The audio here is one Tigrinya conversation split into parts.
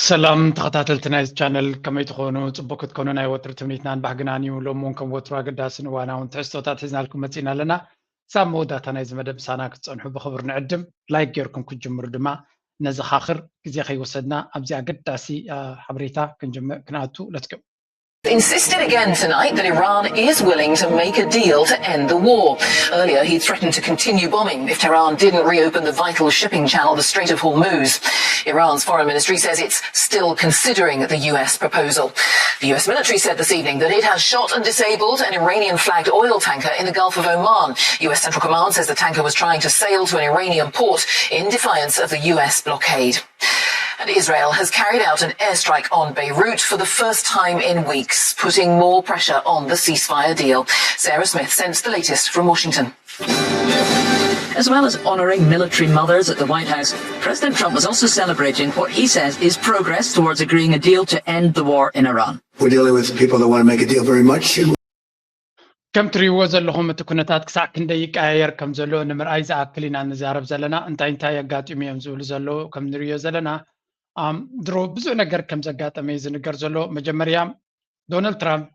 ሰላም ተኸታተልቲ ናይዚ ቻነል፣ ከመይ ትኾኑ? ጽቡቅ ክትኮኑ ናይ ወትሩ ትምኒትናን ባህግናን እዩ። ሎም እውን ከም ወትሩ ኣገዳስን እዋናውን ትሕዝቶታት ሒዝናልኩም መጺእና ኣለና። ክሳብ መወዳእታ ናይዚ መደብ ምሳና ክትጸንሑ ብኽብር ንዕድም። ላይክ ጌርኩም ክትጅምሩ ድማ ነዘኻኽር። ግዜ ከይወሰድና ኣብዚ ኣገዳሲ ሓበሬታ ክንጅምር ክንኣቱ። ለትገው insisted again tonight that Iran is willing to make a deal to end the war. Earlier, he threatened to continue bombing if Tehran didn't reopen the vital shipping channel, the Strait of Hormuz. Iran's foreign ministry says it's still considering the U S proposal. The U S military said this evening that it has shot and disabled an Iranian flagged oil tanker in the Gulf of Oman. U S Central Command says the tanker was trying to sail to an Iranian port in defiance of the U S blockade. And Israel has carried out an airstrike on Beirut for the first time in weeks, putting more pressure on the ceasefire deal. Sarah Smith sends the latest from Washington. As well as honoring military mothers at the White House, President Trump was also celebrating what he says is progress towards agreeing a deal to end the war in Iran. We're dealing with people that want to make a deal very much. ከም ትሪእዎ ዘለኹም እቲ ኩነታት ክሳዕ ክንደይ ይቀያየር ከም ዘሎ ንምርኣይ ዝኣክል ኢና ንዛረብ ዘለና። እንታይ እንታይ ኣጋጢሙ እዮም ዝብሉ ዘለዉ ከም ንሪኦ ዘለና፣ ድሮ ብዙሕ ነገር ከም ዘጋጠመ እዩ ዝንገር ዘሎ። መጀመርያ ዶናልድ ትራምፕ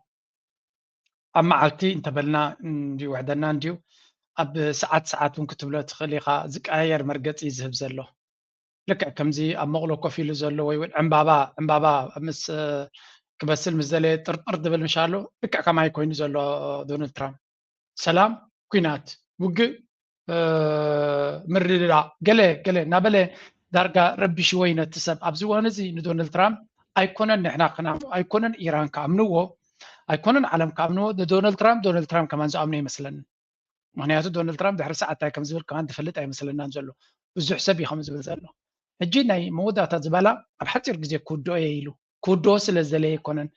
ኣብ መዓልቲ እንተበልና እንዲዩ ውሕደና እንዲዩ ኣብ ሰዓት ሰዓት እውን ክትብሎ ትኽእል ኢኻ፣ ዝቀያየር መርገፂ እዩ ዝህብ ዘሎ። ልክዕ ከምዚ ኣብ መቕሎ ኮፍ ኢሉ ዘሎ ወይ እውን ዕምባባ ዕምባባ ምስ ክበስል ምስ ዘለ ጥርጥር ዝብል ምሻሎ ልክዕ ከማይ ኮይኑ ዘሎ ዶናልድ ትራምፕ። ሰላም፣ ኩናት፣ ውግእ፣ ምርድዳእ፣ ገለ ገለ እናበለ ዳርጋ ረቢሽዎ እዩ ነቲ ሰብ። ኣብዚ እዋን እዚ ንዶናልድ ትራምፕ ኣይኮነን ንሕና ኣይኮነን ኢራን ክኣምንዎ፣ ኣይኮነን ዓለም ክኣምንዎ፣ ንዶናልድ ትራምፕ ዶናልድ ትራምፕ ከማን ዝኣምኖ ይመስለኒ። ምክንያቱ ዶናልድ ትራምፕ ድሕሪ ሰዓት እንታይ ከም ዝብል ከማን ዝፈልጥ ኣይመስለናን ዘሎ። ብዙሕ ሰብ እዩ ከም ዝብል ዘሎ። ሕጂ ናይ መወዳእታ ዝበላ ኣብ ሓፂር ግዜ ክውድኦ እየ ኢሉ። ክውድኦ ስለ ዝደለየ ኣይኮነን።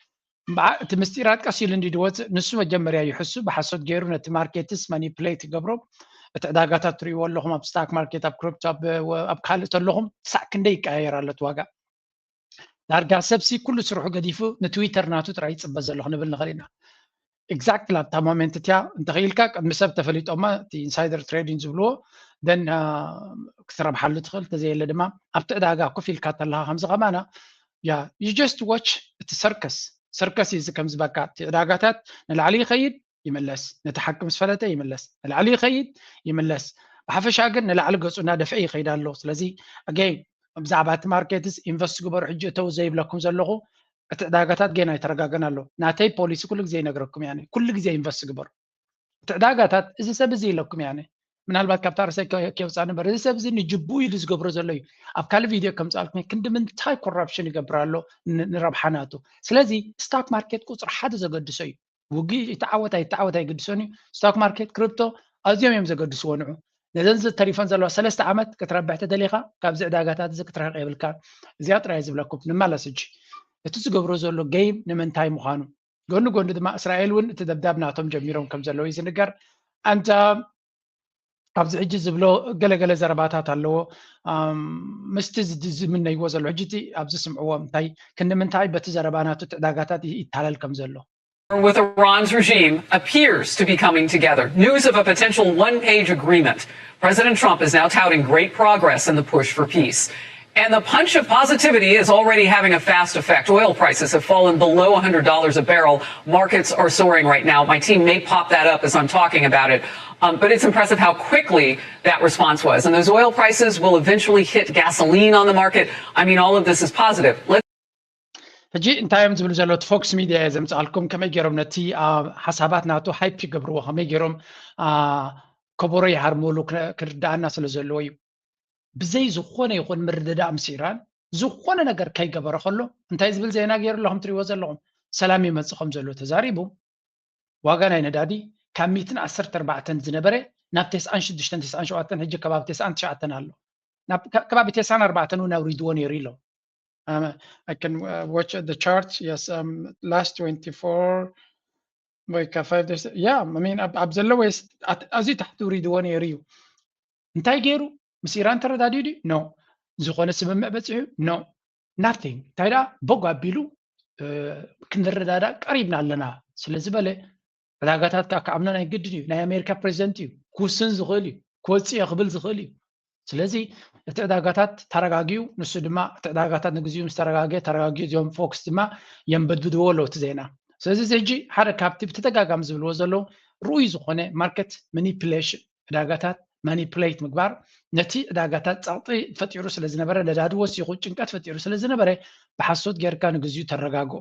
እቲ ምስጢራት ቀስ ኢሉ እንዲ ድወፅእ ንሱ መጀመርያ ይሕሱ፣ ብሓሶት ገይሩ ነቲ ማርኬትስ ማኒፕሌት ይገብሮ። እቲ ዕዳጋታት ትሪእዎ ኣለኹም፣ ኣብ ስታክ ማርኬት፣ ኣብ ክሪፕቶ፣ ኣብ ካልእ ተለኹም ክሳዕ ክንደይ ይቀያየር ኣሎ እቲ ዋጋ። ዳርጋ ሰብሲ ኩሉ ስርሑ ገዲፉ ንትዊተር ናቱ ጥራይ ይፅበ ዘሎ ክንብል ንኽእል ኢና። ኤግዛክትሊ ኣብታ ሞሜንት እቲያ እንተኽኢልካ ቅድሚ ሰብ ተፈሊጦማ እቲ ኢንሳይደር ትሬዲንግ ዝብልዎ ደን ክትረብሓሉ ትኽእል፣ እንተዘየለ ድማ ኣብቲ ዕዳጋ ኮፍ ኢልካ ተለኻ ከምዚ ከማና ያ ዩ ጀስት ዋች እቲ ሰርከስ ሰርከስ እዩ። እዚ ከምዚ በቃ እቲ ዕዳጋታት ንላዕሊ ይኸይድ ይምለስ፣ ነቲ ሓቂ ምስ ፈለጠ ይምለስ፣ ንላዕሊ ይኸይድ ይምለስ። ብሓፈሻ ግን ንላዕሊ ገፁ እናደፍአ ይኸይድ ኣሎ። ስለዚ ኣገይ ብዛዕባ እቲ ማርኬትስ ኢንቨስት ግበሩ ሕጂ እተው ዘይብለኩም ዘለኹ፣ እቲ ዕዳጋታት ጌና ኣይተረጋገን ኣሎ። ናተይ ፖሊሲ ኩሉ ግዜ ይነግረኩም ያኔ ኩሉ ግዜ ኢንቨስት ግበሩ። እቲ ዕዳጋታት እዚ ሰብ እዚ ኢለኩም ያኔ ምናልባት ካብታ ርእሰይ ከ- ከውፃ ነበር። እዚ ሰብ እዚ ንጅቡ ኢሉ ዝገብሮ ዘሎ እዩ። ኣብ ካልእ ቪድዮ ከምፃልኩም ክንዲ ምንታይ ኮራፕሽን ይገብር ኣሎ ን- ንረብሓ ናቱ። ስለዚ ስታክ ማርኬት ቁፅሪ ሓደ ዘገድሶ እዩ። ውግእ ይተዓወት ኣይተዓወት ኣይግድሶን እዩ። ስታክ ማርኬት ክሪፕቶ ኣዝዮም እዮም ዘገድስዎ ንዑ። ነዘን ዝተሪፈን ዘለዋ ሰለስተ ዓመት ክትረብሕ ተደሊኻ ካብዚ ዕዳጋታት እዚ ክትርሕቕ የብልካ። እዚኣ ጥራይ ዝብለኩም ንመለስ። እጂ እቲ ዝገብሮ ዘሎ ጌም ንምንታይ ምዃኑ ጎኒ ጎኒ ድማ እስራኤል እውን እቲ ደብዳብ ናቶም ጀሚሮም ከም ዘለዉ እዩ ዝንገር። ኣንታ ኣብዚ ሕጂ ዝብሎ ገለገለ ዘረባታት ኣለዎ። ምስቲ ዝምነይዎ ዘሎ ሕጂ እቲ ኣብዚ ስምዕዎ እንታይ ክንምንታይ በቲ ዘረባ ናቱ እቲ ዕዳጋታት ይታለል ከም ዘሎ with Iran's regime appears to be coming together. News of a potential one page agreement. President Trump is now touting great progress in the push for peace. And the punch of positivity is already having a fast effect. Oil prices have fallen below one hundred dollars a barrel. Markets are soaring right now. My team may pop that up as I'm talking about it. Um, but it's impressive how quickly that response was. And those oil prices will eventually hit gasoline on the market. I mean, all of this is positive. Let's ሕጂ እንታይ እዮም ዝብሉ ዘለዉ? እቲ ፎክስ ሚድያ እየ ዘምፅኣልኩም። ከመይ ገይሮም ነቲ ሓሳባት ናቱ ሃይፕ ይገብርዎ፣ ከመይ ገይሮም ከበሮ ይሃርምሉ ክርዳኣና ስለ ዘለዎ እዩ። ብዘይ ዝኾነ ይኹን ምርድዳእ ምስ ኢራን ዝኾነ ነገር ከይገበረ ከሎ እንታይ ዝብል ዜና ገይሩ ኣሎ? ከም ትሪእዎ ዘለኹም ሰላም ይመፅእ ከም ዘሎ ተዛሪቡ። ዋጋ ናይ ነዳዲ ካብ ሚእትን ዓሰርተ ኣርባዕተን ዝነበረ ናብ ተስዓን ሽዱሽተን ተስዓን ሸውዓተን ሕጂ ከባቢ ተስዓን ትሽዓተን ኣሎ። ናብ ከባቢ ተስዓን ኣርባዕተን እውን ኣውሪድዎ ነይሩ ኢሎ። I can watch the chart. Yes, last twenty-four ወይ ካብ five days, yeah, I mean ኣብ ዘለወ ኣዝዩ ታሕቲ ውሪድዎ ነይሩ እዩ። እንታይ ገይሩ? ምስ ኢራን ተረዳዲኡ ድዩ? ኖ። ዝኾነ ስምምዕ በፂሑ? ኖ፣ ናቲንግ። እንታይ ደኣ በጉ ኣቢሉ ክንረዳዳእ ቀሪብና ኣለና ስለ ዝበለ ዕዳጋታት ከዓ ክኣምኖ ናይ ግድን እዩ። ናይ ኣሜሪካ ፕሬዚደንት እዩ፣ ክውስን ዝኽእል እዩ፣ ክወፅእ እየ ክብል ዝኽእል እዩ። ስለዚ እቲ ዕዳጋታት ተረጋጊኡ፣ ንሱ ድማ እቲ ዕዳጋታት ንግዚኡ ምስ ተረጋገ፣ ተረጋጊኡ እዚኦም ፎክስ ድማ የንበድብድዎ ኣለዉ እቲ ዜና። ስለዚ እዚ ሕጂ ሓደ ካብቲ ብተደጋጋሚ ዝብልዎ ዘለዉ ርኡይ ዝኾነ ማርኬት ማኒፕሌሽን፣ ዕዳጋታት ማኒፕሌት ምግባር ነቲ ዕዳጋታት ጸቕጢ ፈጢሩ ስለ ዝነበረ፣ ነዳዲ ወሲኹ ጭንቀት ፈጢሩ ስለ ዝነበረ፣ ብሓሶት ጌርካ ንግዚኡ ተረጋግኦ።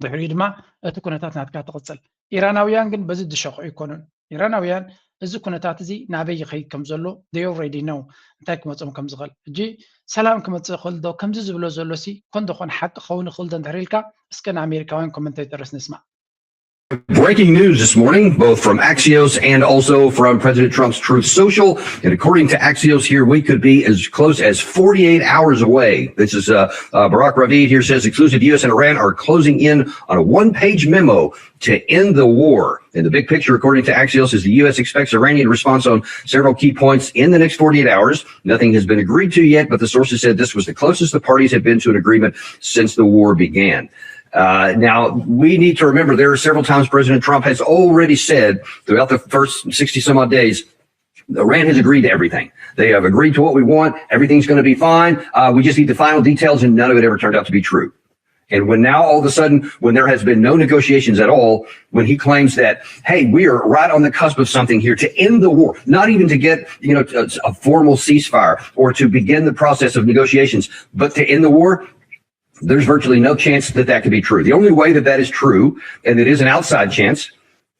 ድሕሪኡ ድማ እቲ ኩነታት ናትካ ትቕጽል። ኢራናውያን ግን በዚ ዝሸኽዑ ኣይኮኑን። ኢራናውያን እዚ ኩነታት እዚ ናበይ ይኸይድ ከም ዘሎ they already know እንታይ ክመጾም ከም ዝኽእል። ሕጂ ሰላም ክመጽእ ይኽእል ዶ ከምዚ ዝብሎ ዘሎ ሲ ኮን ዶ ኾን ሓቂ ክኸውን ይኽእል ዶ እንድሕር ኢልካ እስከ ንኣሜሪካውያን ኮመንቴተርስ ንስማዕ። Breaking news this morning, both from Axios and also from President Trump's Truth Social. And according to Axios, here we could be as close as forty-eight hours away. This is uh, uh, Barack Ravid here says exclusive U S and Iran are closing in on a one page memo to end the war. In the big picture, according to Axios, is the U S expects Iranian response on several key points in the next forty-eight hours. Nothing has been agreed to yet, but the sources said this was the closest the parties have been to an agreement since the war began. Uh, now, we need to remember there are several times President Trump has already said throughout the first sixty some odd days, Iran has agreed to everything. They have agreed to what we want. Everything's going to be fine. Uh, we just need the final details, and none of it ever turned out to be true. And when now all of a sudden, when there has been no negotiations at all, when he claims that, hey, we are right on the cusp of something here to end the war, not even to get, you know, a, a formal ceasefire or to begin the process of negotiations, but to end the war, there's virtually no chance that that could be true. The only way that that is true, and it is an outside chance,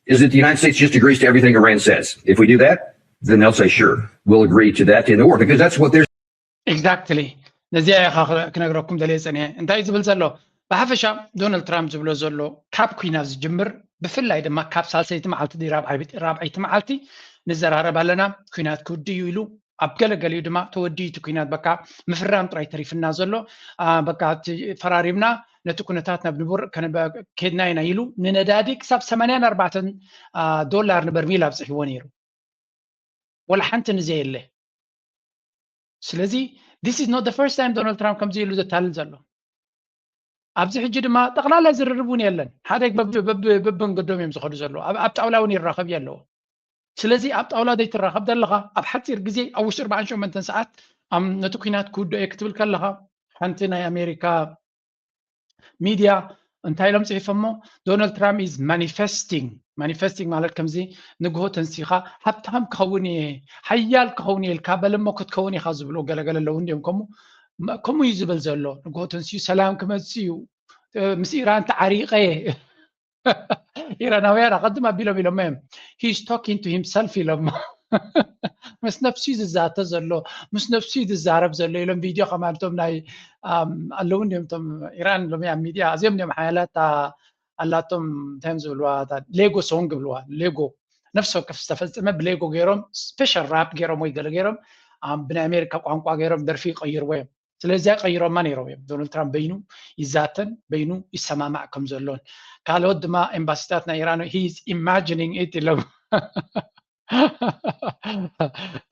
is that the United States just agrees to everything Iran says. If we do that, then they'll say, sure, we'll agree to that to end the war, because that's what they're Exactly. ነዚኣ ኢኻ ክነግረኩም ደልየ ጸኒሐ። እንታይ ዝብል ዘሎ? ብሓፈሻ ዶናልድ ትራምፕ ዝብሎ ዘሎ ካብ ኩናት ዝጅምር፣ ብፍላይ ድማ ካብ ሳልሰይቲ መዓልቲ ድዩ ራብዓይ-፣ ራብዐይቲ መዓልቲ ንዘራረብ ኣለና፣ ኩናት ክውድእ እዩ ኢሉ ኣብ ገለገሊኡ ድማ ተወዲኡ እቲ ኩናት በቃ ምፍራም ጥራይ ተሪፍና ዘሎ። አ፣ በቃ እቲ ፈራሪምና ነቲ ኩነታት ናብ ንቡር ከነ-፣ ከድና ኢና ኢሉ ንነዳዲ ክሳብ ሰማንያን ኣርባዕተን ዶላር ንበርሚል ኣብፅሕዎ ነይሩ። ወላ ሓንቲ ንዘየለ። ስለዚ this is not the first time ዶናልድ ትራምፕ ከምዚ ኢሉ ዘታልል ዘሎ። ኣብዚ ሕጂ ድማ ጠቕላላ ዝርርብ እውን የለን። ሓደ በብ-፣ በብ-፣ በብመንገዶም እዮም ዝኸዱ ዘለዉ። ኣብ፣ ኣብ ጣውላ እውን ይራኸብ የለዎ። ስለዚ ኣብ ጣውላ ዘይትራኸብ ዘለኻ ኣብ ሓፂር ግዜ ኣብ ውሽጢ ኣርባዓን ሸሞንተን ሰዓት ኣም፣ ነቲ ኩናት ክውድኦ እየ ክትብል ከለኻ ሓንቲ ናይ ኣሜሪካ ሚድያ እንታይ ኢሎም ፅሒፎሞ? ዶናልድ ትራምፕ is manifesting። ማኒፌስቲንግ ማለት ከምዚ ንግሆ ተንሲኻ ሃብታም ክኸውን እየ፣ ሓያል ክኸውን እየ ኢልካ በለሞ ክትከውን ኢኻ ዝብሉ ገለገለ ኣለዉ። እንዲኦም ከምኡ መ-፣ ከምኡ እዩ ዝብል ዘሎ። ንግሆ ተንሲኡ ሰላም ክመጽእ እዩ፣ እ፣ ምስ ኢራን ተዓሪቐ እየ። ኢራናውያን ኣቐድም ኣቢሎም ኢሎሞ እዮም። He's talking to himself ኢሎሞ። ምስ ነፍሱ እዩ ዝዛተ ዘሎ፣ ምስ ነፍሱ እዩ ዝዛረብ ዘሎ ኢሎም ቪድዮ ከማን እቶም ናይ፣ ኣም፣ ኣለዉ እንዲዮም እቶም ኢራን ሎሚ ኣብ ሚድያ ኣዝዮም እንዲዮም ሓያላት፣ ኣ፣ ኣላቶም እንታይ እዮም ዝብልዋ፣ እታ ሌጎ ሶንግ ይብልዋ፣ ሌጎ ነፍሲ ወከፍ ዝተፈጸመ ብሌጎ ገይሮም ስፔሻል ራፕ ገይሮም ወይ ገለ ገይሮም፣ ኣም፣ ብናይ ኣሜሪካ ቋንቋ ገይሮም ደርፊ ይቀይርዎ እዮም። ስለዚኣ ቀይሮማ ነይሮም እዮም። ዶናልድ ትራምፕ በይኑ ይዛተን በይኑ ይሰማማዕ ከም ዘሎን፣ ካልኦት ድማ ኤምባሲታት ናይ ኢራን he is imagining it ኢሎም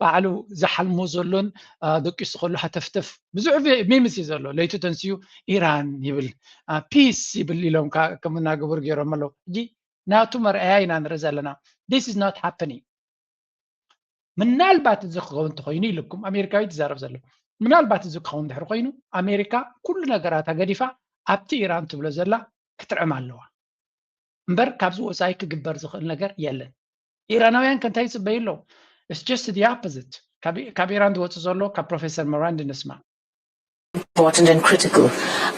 ባዕሉ ዝሓልሞ ዘሎን፣ አ፣ ደቂሱ ከሎ ሃተፍተፍ ብዙሕ ቪ-፣ ሚምስ እዩ ዘሎ። ለይቱ ተንስዩ ኢራን ይብል፣ አ፣ ፒስ ይብል ኢሎም ከ-፣ ከም እናገበሩ ገይሮም ኣለዉ። ሕጂ ናቱ መርኣያ ኢና ንርኢ ዘለና። This is not happening። ምናልባት እዚ ክኸውን እንተኾይኑ ኢልኩም ኣሜሪካዊ ትዛረብ ዘሎ። ምናልባት እዚ ክኸውን ድሕሪ ኮይኑ ኣሜሪካ ኩሉ ነገራታ ገዲፋ ኣብቲ ኢራን ትብሎ ዘላ ክትዕም ኣለዋ። እምበር ካብዚ ወፃኢ ክግበር ዝኽእል ነገር የለን። ኢራናውያን ከ እንታይ ይፅበዩ ኣለዉ? It's just the opposite። ካብ፣ ካብ ኢራን ዝወፅእ ዘሎ ካብ ፕሮፌሰር ሞራንዲ ንስማ። Important and critical.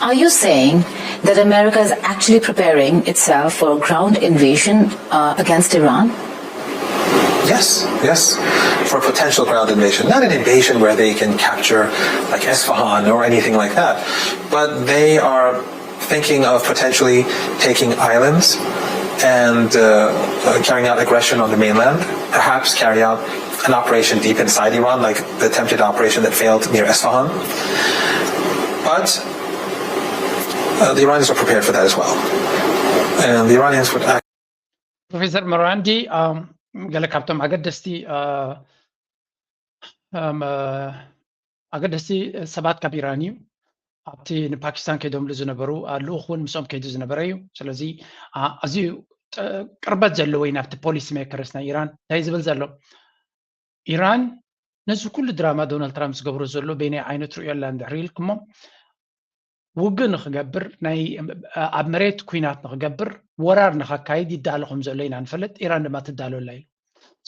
Are you saying that America is actually preparing itself for a ground invasion uh, against Iran? Yes, yes, for a potential ground invasion. Not an invasion where they can capture, like, Isfahan or anything like that, but they are thinking of potentially taking islands and uh, uh, carrying out aggression on the mainland, perhaps carry out an operation deep inside Iran, like the attempted operation that failed near Isfahan. But uh, the Iranians are prepared for that as well. And the Iranians would act. ፕሮፌሰር መራንዲ፣ ኣም፣ ገለ ካብቶም ኣገደስቲ፣ አ፣ ኣም፣ አ፣ ኣገደስቲ ሰባት ካብ ኢራን እዩ። ኣብቲ ንፓኪስታን ከይዶምሉ ዝነበሩ፣ አ፣ ልኡኽ እውን ምስኦም ከይዱ ዝነበረ እዩ። ስለዚ፣ አ፣ ኣዝዩ ጥ-፣ ቅርበት ዘለዎ እዩ ናብቲ ፖሊሲ ሜከርስ ናይ ኢራን። እንታይ ዝብል ዘሎ? ኢራን ነዚ ኩሉ ድራማ ዶናልድ ትራምፕ ዝገብሮ ዘሎ በይናይ ዓይነት ርእዮ ኣላ እንድሕር ኢልኩሞ፣ ውግእ ንኽገብር፣ ናይ ኣብ መሬት ኩናት ንኽገብር፣ ወራር ንኸካይድ ይዳሎ ከም ዘሎ ኢና ንፈልጥ። ኢራን ድማ ትዳሎ ኣላ ኢሉ።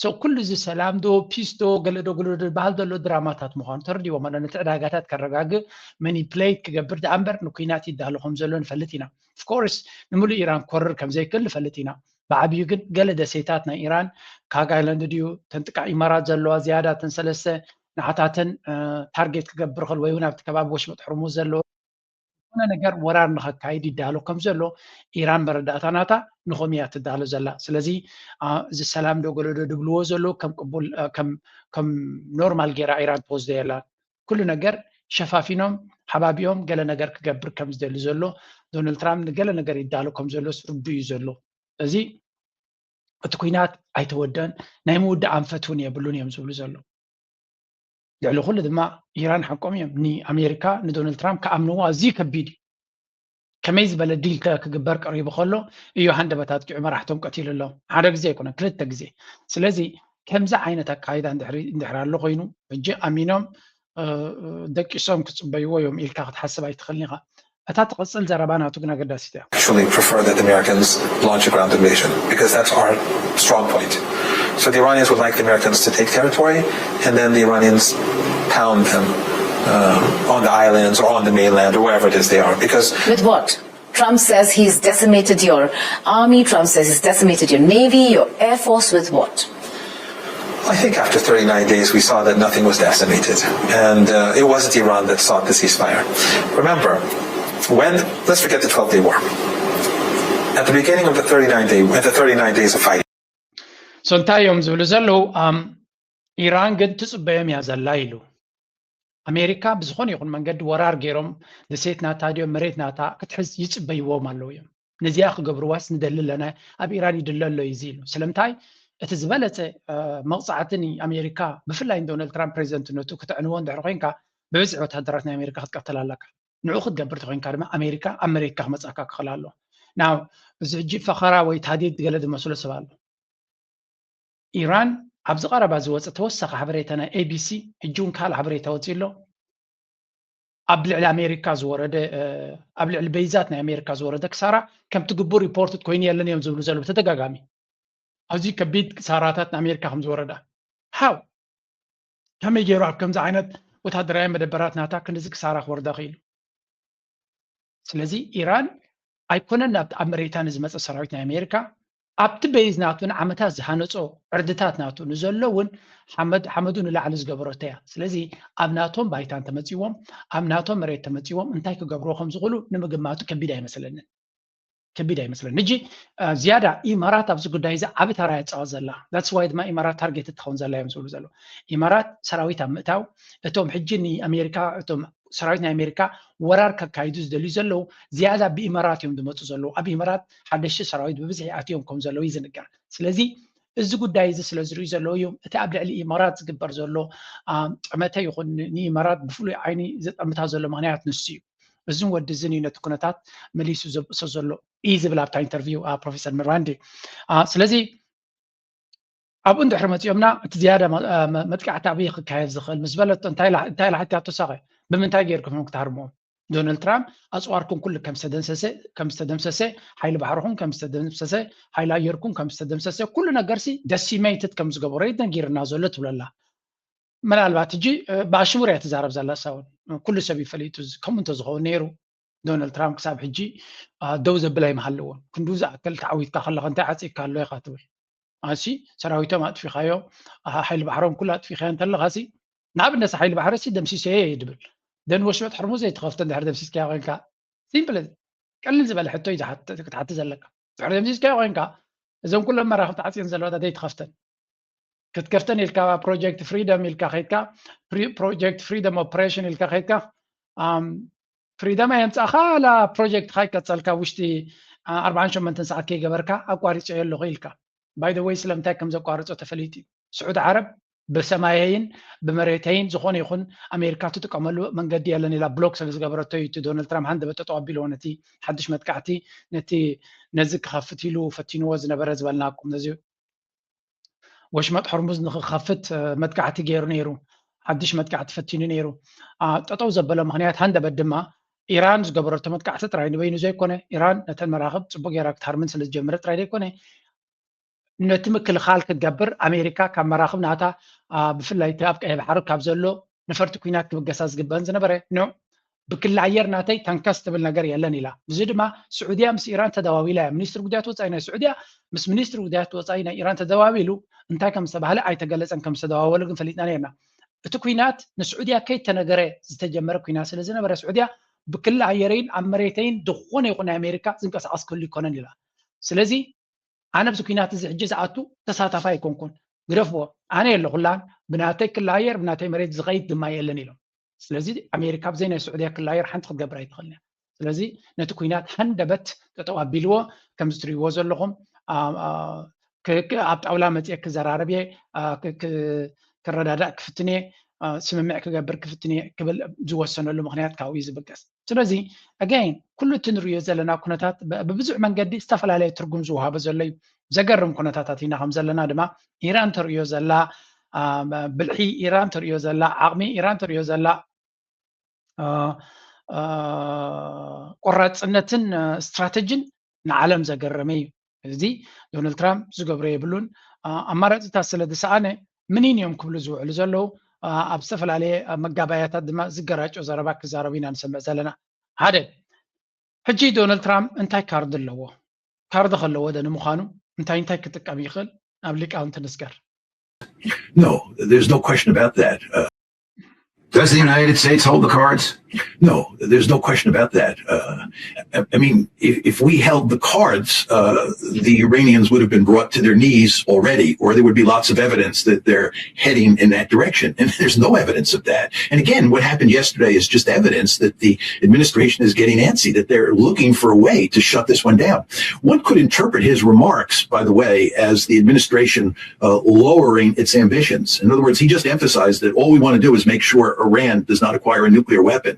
So ኩሉ እዚ ሰላም ዶ ፒስ ዶ ገለ ዶ ገለ ዶ ዝበሃል ዘሎ ድራማታት ምዃኑ ተረዲዎም ኣሎ። ነቲ ዕዳጋታት ከረጋግእ መኒፕሌት ክገብር ደኣ እምበር ንኩናት ይዳሎ ከም ዘሎ ንፈልጥ ኢና። Of course ንምሉእ ኢራን ክወርር ከም ዘይክእል ንፈልጥ ኢና። ብዓብዩ ግን ገለ ደሴታት ናይ ኢራን ካግ ኣይላንድ ድዩ ተንጥቃ ኢማራት ዘለዋ ዝያዳ እተን ሰለስተ ንዓታተን ታርጌት ክገብር ክእል ወይ እውን ኣብቲ ከባቢ ወሽመጥ ሕርሙዝ ዘለዎ ዝኾነ ነገር ወራር ንኸካይድ ይዳሎ ከም ዘሎ ኢራን መረዳእታ ናታ ንኸም እያ ትዳሎ ዘላ። ስለዚ እዚ ሰላም ዶ ገለዶ ድብልዎ ዘሎ ከም ቅቡል ከም ኖርማል ገይራ ኢራን ትወስዶ የላን። ኩሉ ነገር ሸፋፊኖም ሓባቢኦም ገለ ነገር ክገብር ከም ዝደሊ ዘሎ ዶናልድ ትራምፕ ንገለ ነገር ይዳሎ ከም ዘሎ ርዱ እዩ ዘሎ። እዚ እቲ ኩናት ኣይተወደን ናይ ምውዳእ ኣንፈት እውን የብሉን እዮም ዝብሉ ዘሎ። ልዕሊ ኩሉ ድማ ኢራን ሓቆም እዮም። ንኣሜሪካ ንዶናልድ ትራምፕ ክኣምንዎ ኣዝዩ ከቢድ እዩ። ከመይ ዝበለ ዲል ክግበር ቀሪቡ ከሎ እዩ ሃንደበት ኣጥቂዑ መራሕቶም ቀቲሉ ኣሎ። ሓደ ግዜ ኣይኮነን ክልተ ግዜ። ስለዚ ከምዚ ዓይነት ኣካይዳ እንድሕር ኣሎ ኮይኑ ሕጂ ኣሚኖም ደቂሶም ክፅበይዎ እዮም ኢልካ ክትሓስብ ኣይትኽእልን ኢኻ። እታ ትቕጽል ዘረባ ናቱ ግን ኣገዳሲት እያ። Actually prefer that the Americans launch a ground invasion because that's our strong point. So the Iranians would like the Americans to take territory and then the Iranians pound them uh, on the islands or on the mainland or wherever it is they are because With what? Trump says he's decimated your army. Trump says he's decimated your navy, your air force. With what? I think after thirty-nine days, we saw that nothing was decimated. And uh, it wasn't Iran that sought the ceasefire. Remember, when, let's forget the twelve day war. At the beginning of the thirty-nine day, at the thirty-nine days of fighting. So እንታይ እዮም ዝብሉ ዘለዉ? ኢራን ግን ትፅበዮም እያ ዘላ ኢሉ። ኣሜሪካ ብዝኾነ ይኹን መንገዲ ወራር ገይሮም ደሴት ናታ ድዮም መሬት ናታ ክትሕዝ ይፅበይዎም ኣለዉ እዮም። ነዚኣ ክገብርዋስ ንደሊ ኣለና፣ ኣብ ኢራን ይድለ ኣሎ እዩ ኢሉ። ስለምንታይ እቲ ዝበለፀ መቕፃዕቲ ንኣሜሪካ ብፍላይ ንዶናልድ ትራምፕ ፕሬዚደንትነቱ ክተዕንዎ እንድሕር ኮይንካ ብብዝሒ ወታደራት ናይ ኣሜሪካ ክትቀተል ኣለካ። ንዑ ክትገብር ተኮይንካ ድማ ኣሜሪካ ኣብ መሬትካ ክመፃካ ክኽእል ኣሎ። ናው እዚ ሕጂ ፈኸራ ወይ ታዲድ ገለ ዝመስሎ ሰብ ኣሎ። ኢራን ኣብዚ ቀረባ ዝወፀ ተወሳኺ ሓበሬታ ናይ ኤቢሲ ሕጂ እውን ካልእ ሓበሬታ ወፂኡ ኣሎ። ኣብ ልዕሊ ኣሜሪካ ዝወረደ ኣብ ልዕሊ በይዛት ናይ ኣሜሪካ ዝወረደ ክሳራ ከምቲ ግቡእ ሪፖርትድ ኮይኑ የለን እዮም ዝብሉ ዘለዉ ብተደጋጋሚ። ኣዝዩ ከቢድ ክሳራታት ንኣሜሪካ ከም ዝወረዳ ሃው ከመይ ገይሩ ኣብ ከምዚ ዓይነት ወታደራዊ መደበራት ናታ ክንድዚ ክሳራ ክወርዳ ክኢሉ? ስለዚ ኢራን ኣይኮነን ናብቲ ኣብ መሬታ ንዝመፀ ሰራዊት ናይ ኣሜሪካ ኣብቲ በይዝ ናቱ ንዓመታት ዝሃነፆ ዕርድታት ናቱ ንዘሎ እውን ሓመዱ ንላዕሊ ዝገበረቶ እያ። ስለዚ ኣብ ናቶም ባይታ እንተመፂዎም ኣብ ናቶም መሬት ተመፂዎም እንታይ ክገብርዎ ከም ዝኽእሉ ንምግማቱ ከቢድ ኣይመስለንን። ከቢድ ኣይመስለንን። ሕጂ ዝያዳ ኢማራት ኣብዚ ጉዳይ እዚ ዓቢ ተራ እያ ትፃወት ዘላ። That's why ድማ ኢማራት ታርጌት ትኸውን ዘላ እዮም ዝብሉ ዘለዉ። ኢማራት ሰራዊት ኣብ ምእታው እቶም ሕጂ ንኣሜሪካ እቶም ሰራዊት ናይ ኣሜሪካ ወራር ከካይዱ ዝደልዩ ዘለዉ ዝያዳ ብኢማራት እዮም ዝመፁ ዘለዉ። ኣብ ኢማራት ሓደሽቲ ሰራዊት ብብዝሒ ኣትዮም ከም ዘለዉ እዩ ዝንገር። ስለዚ እዚ ጉዳይ እዚ ስለ ዝርእዩ ዘለዉ እዮም እቲ ኣብ ልዕሊ ኢማራት ዝግበር ዘሎ ጠመተ ይኹን ንኢማራት ብፍሉይ ዓይኒ ዘጠምታ ዘሎ ምኽንያት ንሱ እዩ። እዝን ወዲ እዝን እዩ ነቲ ኩነታት መሊሱ ዘብእሶ ዘሎ እዩ ዝብል ኣብታ ኢንተርቪው ፕሮፌሰር ሚራንዲ። ስለዚ ኣብኡ እንድሕር መፂኦምና እቲ ዝያዳ መጥቃዕቲ ኣበይ ክካየድ ዝኽእል ምስ በለቶ እንታይ ኢላ ሓቲያቶ ሳኸ ብምንታይ ገይርኩም ክትሃርምዎም? ዶናልድ ትራምፕ ኣፅዋርኩም ኩሉ ከም ዝተደምሰሰ ሓይሊ ባሕርኩም ከም ዝተደምሰሰ ሓይሊ ኣየርኩም ከም ዝተደምሰሰ ኩሉ ነገርሲ ደሲሜትድ ከም ዝገበሮ እዩ ነጊርና ዘሎ ትብለላ። ምናልባት ሕጂ ብኣሽሙር እያ ትዛረብ ዘላ ሳውን ኩሉ ሰብ ይፈሊጡ ከምኡ እንተዝኸውን ነይሩ ዶናልድ ትራምፕ ክሳብ ሕጂ ደው ዘብል ኣይምሃለዎን። ክንዱ ዝኣክል ተዓዊትካ ከለኻ እንታይ ዓፂካ ኣሎ ኢኻ ትብል ኣሲ ሰራዊቶም ኣጥፊኻዮ ሓይሊ ባሕሮም ኩሉ ኣጥፊኻዮ እንተለኻሲ ንኣብነት ሓይሊ ባሕሪ ሲ ደምሲሰዮ እየ ድብል ደን ወሽመጥ ሕርሙዝ ዘይትኸፍተ እንድሕር ደምሲስካዮ ኮይንካ ሲምፕል ቀልል ዝበለ ሕቶ እዩ ክትሓቲ ዘለካ ድሕር ደምሲስካዮ ኮይንካ እዞም ኩሎም መራኽብ ተዓፅየን ዘለዋ ዘይትኸፍተን ክትከፍተን ኢልካ ፕሮጀክት ፍሪደም ኢልካ ከይድካ ፕሮጀክት ፍሪደም ኦፕሬሽን ኢልካ ከይድካ ፍሪደም ኣየምፃእካ ላ ፕሮጀክትካ ይቀፀልካ ውሽጢ ኣርባዓን ሸሞንተን ሰዓት ከይገበርካ ኣቋሪፀዮ ኣለኹ ኢልካ ባይ ወይ ስለምንታይ ከም ዘቋርፆ ተፈሊጡ እዩ ስዑድ ዓረብ ብሰማየይን ብመሬተይን ዝኾነ ይኹን ኣሜሪካ ትጥቀመሉ መንገዲ የለን ኢላ ብሎክ ስለ ዝገበረቶ እዩ እቲ ዶናልድ ትራምፕ ሃንደበት ጠጠው ኣቢልዎ ነቲ ሓድሽ መጥቃዕቲ ነቲ ነዚ ክኸፍት ኢሉ ፈቲንዎ ዝነበረ ዝበልናኩም ነዚ ወሽመጥ ሕርሙዝ ንክኸፍት መጥቃዕቲ ገይሩ ነይሩ ሓድሽ መጥቃዕቲ ፈቲኑ ነይሩ። ጠጠው ዘበሎ ምኽንያት ሃንደበት ድማ ኢራን ዝገበረቶ መጥቃዕቲ ጥራይ ንበይኑ ዘይኮነ፣ ኢራን ነተን መራኽብ ፅቡቅ ጌራ ክትሃርምን ስለ ዝጀመረ ጥራይ ዘይኮነ፣ ነቲ ምክልኻል ክትገብር ኣሜሪካ ካብ መራኽብ ናታ፣ ብፍላይ እቲ ኣብ ቀይሕ ባሕሪ ካብ ዘሎ ነፈርቲ ኲናት ክብገሳ ዝግበአን ዝነበረ፣ ኖ፣ ብክሊ ኣየር ናተይ ተንከስ ትብል ነገር የለን ኢላ። እዚ ድማ ስዑድያ ምስ ኢራን ተደዋዊላ እያ። ሚኒስትሪ ጉዳያት ወፃኢ ናይ ስዑድያ ምስ ሚኒስትሪ ጉዳያት ወፃኢ ናይ ኢራን ተደዋዊሉ እንታይ ከም ዝተባህለ ኣይተገለፀን፣ ከም ዝተደዋወሉ ግን ፈሊጥና ነርና። እቲ ኲናት ንስዑድያ ከይተነገረ ዝተጀመረ ኲናት ስለ ዝነበረ ስዑድያ ብክሊ ኣየረይን ኣብ መሬተይን ዝኾነ ይኹን ናይ ኣሜሪካ ዝንቀሳቐስ ክህሉ ይኮነን ኢላ። ስለዚ ኣነ ኣብዚ ኲናት እዚ ሕጂ ዝኣቱ ተሳታፋይ ኣይኮንኩን፣ ግደፍዎ፣ ኣነ የለኹላን፣ ብናተይ ክሊ ኣየር ብናተይ መሬት ዝኸይድ ድማ የለን ኢሎም። ስለዚ ኣሜሪካ ብዘይ ናይ ስዑድያ ክሊ ኣየር ሓንቲ ክትገብር ኣይትኽእልን እያ። ስለዚ ነቲ ኲናት ሃንደበት ጠጠው ኣቢልዎ፣ ከምዚ ትሪእዎ ዘለኹም ኣብ ጣውላ መፅየ ክዘራረብ እየ፣ ክረዳዳእ ክፍትን እየ፣ ስምምዕ ክገብር ክፍትን እየ ክብል ዝወሰነሉ ምኽንያት ካብኡ እዩ ዝብገስ። ስለዚ ኣጋይን ኩሉ እቲ ንሪኦ ዘለና ኩነታት ብብዙሕ መንገዲ ዝተፈላለየ ትርጉም ዝወሃቦ ዘሎ እዩ። ዘገርም ኩነታታት ኢና ከም ዘለና ድማ ኢራን ተርእዮ ዘላ ብልሒ፣ ኢራን ተርእዮ ዘላ ዓቕሚ፣ ኢራን ተርእዮ ዘላ ቆራፅነትን ስትራተጂን ንዓለም ዘገረመ እዩ። እዚ ዶናልድ ትራምፕ ዝገብሮ የብሉን። ኣማራፂታት ስለ ዝሰኣነ ምኒን እዮም ክብሉ ዝውዕሉ ዘለዉ። ኣብ ዝተፈላለየ መጋባያታት ድማ ዝገራጮ ዘረባ ክዛረቡ ኢና ንሰምዕ ዘለና። ሓደ፣ ሕጂ ዶናልድ ትራምፕ እንታይ ካርድ ኣለዎ? ካርድ ከለዎ ደ ንምዃኑ እንታይ እንታይ ክጥቀም ይኽእል? ኣብ ሊቃውንቲ ንስገር። No, there's no question about that. Uh, does the United States hold the cards? No, there's no question about that. Uh, I mean, if, if we held the cards, uh, the Iranians would have been brought to their knees already, or there would be lots of evidence that they're heading in that direction. And there's no evidence of that. And again, what happened yesterday is just evidence that the administration is getting antsy, that they're looking for a way to shut this one down. One could interpret his remarks, by the way, as the administration uh, lowering its ambitions. In other words, he just emphasized that all we want to do is make sure Iran does not acquire a nuclear weapon.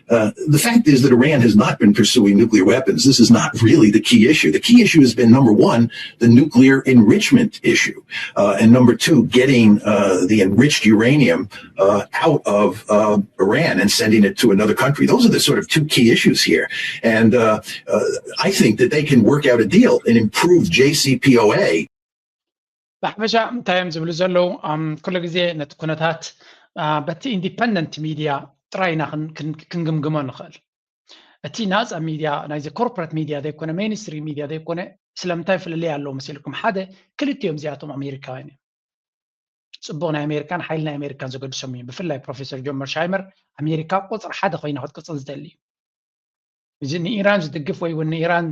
Uh, the fact is that Iran has not been pursuing nuclear weapons. This is not really the key issue. The key issue has been, number one, the nuclear enrichment issue, uh, and number two, getting uh, the enriched uranium uh, out of uh, Iran and sending it to another country. Those are the sort of two key issues here. And uh, uh, I think that they can work out a deal and improve J C P O A. ብሓፈሻ እንታይ እዮም ዝብሉ ዘለዉ? ኩሉ ግዜ ነቲ ኩነታት በቲ ኢንዲፐንደንት ሚድያ ጥራይ ኢና ክንግምግሞ ንኽእል። እቲ ናፃ ሚድያ ናይዚ ኮርፖሬት ሚድያ ዘይኮነ፣ ሜንስትሪም ሚድያ ዘይኮነ፣ ስለምንታይ ፍልልይ ኣለዎ መሲልኩም? ሓደ፣ ክልቲኦም እዚኣቶም ኣሜሪካውያን እዮም። ፅቡቕ ናይ ኣሜሪካን ሓይሊ ናይ ኣሜሪካን ዘገድሶም እዮም። ብፍላይ ፕሮፌሰር ጆን መርሻይመር ኣሜሪካ ቁፅሪ ሓደ ኮይና ክትቅፅል ዝደሊ እዩ። እዚ ንኢራን ዝድግፍ ወይ እውን ንኢራን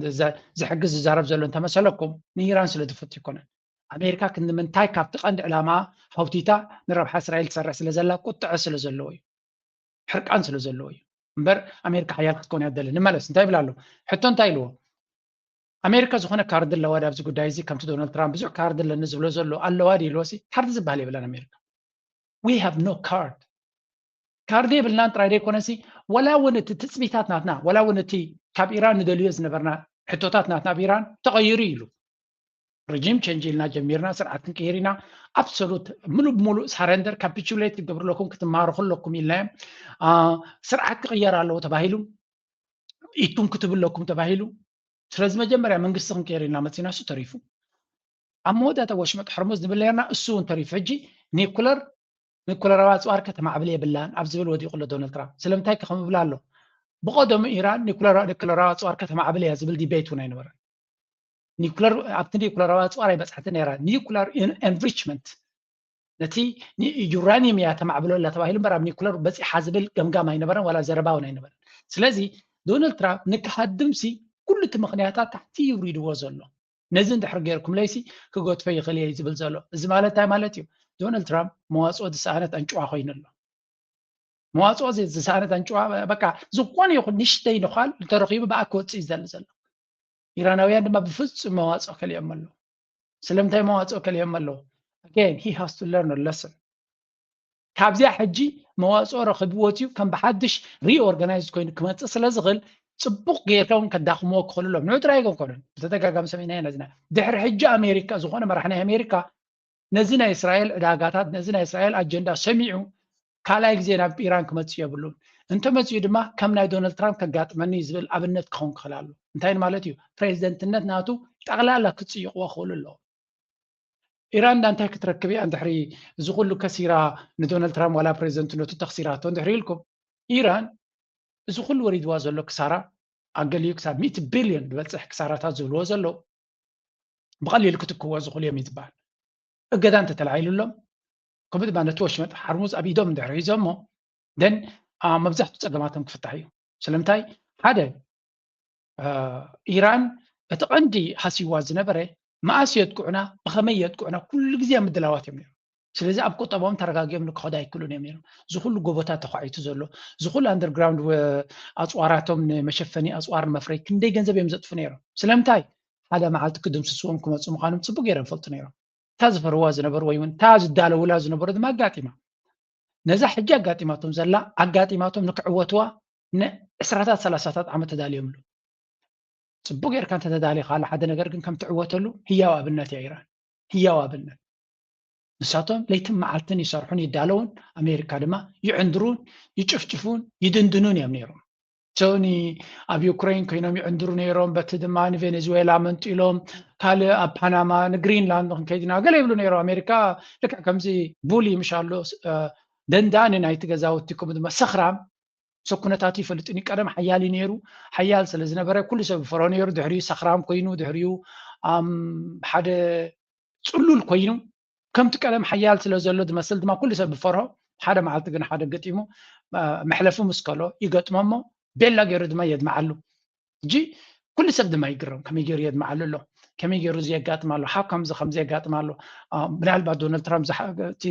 ዝሕግዝ ዝዛረብ ዘሎ እንተመሰለኩም ንኢራን ስለ ዝፍቱ ይኮነን። ኣሜሪካ ክንዲ ምንታይ ካብቲ ቀንዲ ዕላማ ሃውቲታ ንረብሓ እስራኤል ትሰርሕ ስለ ዘላ ቁጥዐ ስለ ዘለዎ እዩ፣ ሕርቃን ስለ ዘለዎ እዩ። እምበር ኣሜሪካ ሓያል ክትኮን እያ ትደሊ። ንመለስ እንታይ ይብል ኣሎ? ሕቶ እንታይ ኢልዎ? ኣሜሪካ ዝኾነ ካርድ ኣለዋ ዳብዚ ጉዳይ እዚ? ከምቲ ዶናልድ ትራምፕ ብዙሕ ካርድ ኣለኒ ዝብሎ ዘሎ ኣለዋ ዲ ኢልዎሲ? ካርድ ዝበሃል የብላን ኣሜሪካ። We have no card። ካርድ የብልናን ጥራይ ዘይኮነሲ፣ ወላ እውን እቲ ትፅቢታት ናትና፣ ወላ እውን እቲ ካብ ኢራን ንደልዮ ዝነበርና ሕቶታት ናትና ኣብ ኢራን ተቐይሩ ኢሉ። ሪጂም ቸንጅ ኢልና ጀሚርና፣ ስርዓት ክንቅይር ኢና። ኣብሶሉት፣ ምሉእ ብምሉእ ሳረንደር፣ ካፒቹሌት ክገብርለኩም፣ ክትማረኹ ኣለኩም ኢልናዮም። ስርዓት ክቕየር ኣለዎ ተባሂሉ፣ ኢድኩም ክትብለኩም ተባሂሉ። ስለዚ መጀመርያ መንግስቲ ክንቀይር ኢልና መፂና፣ እሱ ተሪፉ። ኣብ መወዳእታ ወሽመጥ ሕርሙዝ ንብል ነርና፣ እሱ እውን ተሪፉ። ሕጂ ኒኩለር፣ ኒኩለራዊ ኣፅዋር ከተማዕብል የብላን ኣብ ዝብል ወዲቑ ኣሎ ዶናልድ ትራምፕ። ስለምንታይ ከምብላ ኣሎ? ብቐደሙ ኢራን ኒኩለራዊ ኣፅዋር ከተማዕብል እያ ዝብል ዲቤት እውን ኣይነበረን። ኒኩለር፣ ኣብቲ ኒኩለራዊ ኣፅዋር ኣይበፅሓትን ነይራ። ኒኩለር ኤንሪችመንት ነቲ ዩራኒየም እያ ተማዕብሎ ኣላ ተባሂሉ እምበር ኣብ ኒኩለር በፂሓ ዝብል ገምጋም ኣይነበረን፣ ዋላ ዘረባ እውን ኣይነበረን። ስለዚ ዶናልድ ትራምፕ ንክሃድምሲ ኩሉ እቲ ምኽንያታት ታሕቲ ይውሪድዎ ዘሎ። ነዚ እንድሕር ገይርኩምለይሲ ክገድፎ ይኽእል እየ ዝብል ዘሎ። እዚ ማለት እንታይ ማለት እዩ? ዶናልድ ትራምፕ መዋፅኦ ዝሰኣነት ኣንጭዋ ኮይኑ ኣሎ። መዋፅኦ ዝሰኣነት ኣንጭዋ በቃ ዝኾነ ይኹን ንሽተይ ነዃል እንተረኺቡ ብኣ ክወፅእ እዩ ዝደሊ ዘሎ። ኢራናውያን ድማ ብፍፁም መዋፅኦ ከሊኦም ኣለዉ። ስለምንታይ መዋፅኦ ከሊኦም ኣለዉ? Again, he has to learn a lesson። ካብዚኣ ሕጂ መዋፅኦ ረኺብዎ እዩ ከም ብሓድሽ ሪኦርጋናይዝ ኮይኑ ክመፅእ ስለ ዝኽእል ፅቡቕ ጌርካ እውን ከዳኽምዎ ክኽእሉ ኣለዎም። ንዑ ጥራይ ኣይኮንኮንን፣ ብተደጋጋሚ ሰሚዕናዮ ኢና። ድሕሪ ሕጂ ኣሜሪካ፣ ዝኾነ መራሕ ናይ ኣሜሪካ ነዚ ናይ እስራኤል ዕዳጋታት፣ ነዚ ናይ እስራኤል ኣጀንዳ ሰሚዑ ካልኣይ ግዜ ናብ ኢራን ክመፅእ የብሉን። እንተመፅኡ ድማ ከም ናይ ዶናልድ ትራምፕ ከጋጥመኒ ዝብል ኣብነት ክኸውን ክኽእል ኣሎ። እንታይ ማለት እዩ? ፕሬዚደንትነት ናቱ ጠቕላላ ክፅይቕዎ ክኽእሉ ኣለዎም። ኢራን ዳ እንታይ ክትረክብ እያ? እንድሕሪ እዚ ኩሉ ከሲራ፣ ንዶናልድ ትራምፕ ዋላ ፕሬዚደንትነቱ ተኽሲራቶ እንድሕሪ ኢልኩም፣ ኢራን እዚ ኩሉ ወሪድዋ ዘሎ ክሳራ፣ ኣገሊኡ ክሳብ ሚእቲ ቢልዮን ዝበፅሕ ክሳራታት ዝብልዎ ዘለዉ፣ ብቐሊሉ ክትክዎ ዝኽእሉ እዮም እዩ ዝበሃል። እገዳ እንተተላዒሉሎም፣ ከምኡ ድማ ነቲ ወሽመጥ ሓርሙዝ ኣብ ኢዶም እንድሕሪ ሒዞሞ፣ ደን መብዛሕቱ ፀገማቶም ክፍታሕ እዩ። ስለምንታይ? ሓደ፣ ኢራን እቲ ቀንዲ ሃስይዋ ዝነበረ፣ መኣስ የጥቅዑና፣ ብኸመይ የጥቅዑና፣ ኩሉ ግዜ ኣብ ምድላዋት እዮም ነይሮም። ስለዚ ኣብ ቁጠባኦም ተረጋጊኦም ንክኸዱ ኣይክእሉን እዮም ነይሮም። እዚ ኩሉ ጎቦታት ተኳዒቱ ዘሎ፣ እዚ ኩሉ ኣንደርግራውንድ ኣፅዋራቶም፣ ንመሸፈኒ ኣፅዋር፣ ንመፍረይ ክንደይ ገንዘብ እዮም ዘጥፉ ነይሮም። ስለምንታይ? ሓደ መዓልቲ ክድምስስዎም ክመፁ ምዃኖም ፅቡቅ ገይሮም ይፈልጡ ነይሮም። እታ ዝፈርዋ ዝነበሩ ወይ እውን እታ ዝዳለውላ ዝነበሩ ድማ ኣጋጢማ። ነዛ ሕጂ ኣጋጢማቶም ዘላ ኣጋጢማቶም ንክዕወትዋ ንዕስራታት ሰላሳታት ዓመት ተዳልዮምሉ። ፅቡቅ ጌርካ እንተተዳሊኻ ኣሎ ሓደ ነገር ግን ከም ትዕወተሉ ህያው ኣብነት እያ ኢራን። ህያው ኣብነት። ንሳቶም ለይትን መዓልትን ይሰርሑን ይዳለውን፣ ኣሜሪካ ድማ ይዕንድሩን ይጭፍጭፉን ይድንድኑን እዮም ነይሮም። ሶኒ ኣብ ዩክሬን ኮይኖም ይዕንድሩ ነይሮም። በቲ ድማ ንቬኔዙዌላ መንጢሎም፣ ካልእ ኣብ ፓናማ፣ ንግሪንላንድ ክንከይድ ኢና ገለ ይብሉ ነይሮም። ኣሜሪካ ልክዕ ከምዚ ቡሊ ምሽ ኣሎ፣ ደንዳኒ ናይቲ ገዛውቲ፣ ከምኡ ድማ ሰኽራም፣ ሰብ ኩነታቱ ይፈልጥን እዩ። ቀደም ሓያል እዩ ነይሩ። ሓያል ስለ ዝነበረ ኩሉ ሰብ ይፈርሆ ነይሩ። ድሕሪኡ ሰኽራም ኮይኑ፣ ድሕሪኡ ሓደ ጽሉል ኮይኑ፣ ከምቲ ቀደም ሓያል ስለ ዘሎ ዝመስል ድማ ኩሉ ሰብ ዝፈርሆ፣ ሓደ መዓልቲ ግን ሓደ ገጢሙ፣ መሕለፊ ምስ ከሎ ይገጥሞ እሞ ቤላ ገይሩ ድማ የድምዓሉ። ሕጂ ኩሉ ሰብ ድማ ይግረም፣ ከመይ ገይሩ የድምዓሉ ኣሎ፣ ከመይ ገይሩ እዚ የጋጥም ኣሎ፣ how come እዚ ከምዚ የጋጥም ኣሎ። ምናልባት ዶናልድ ትራምፕ እቲ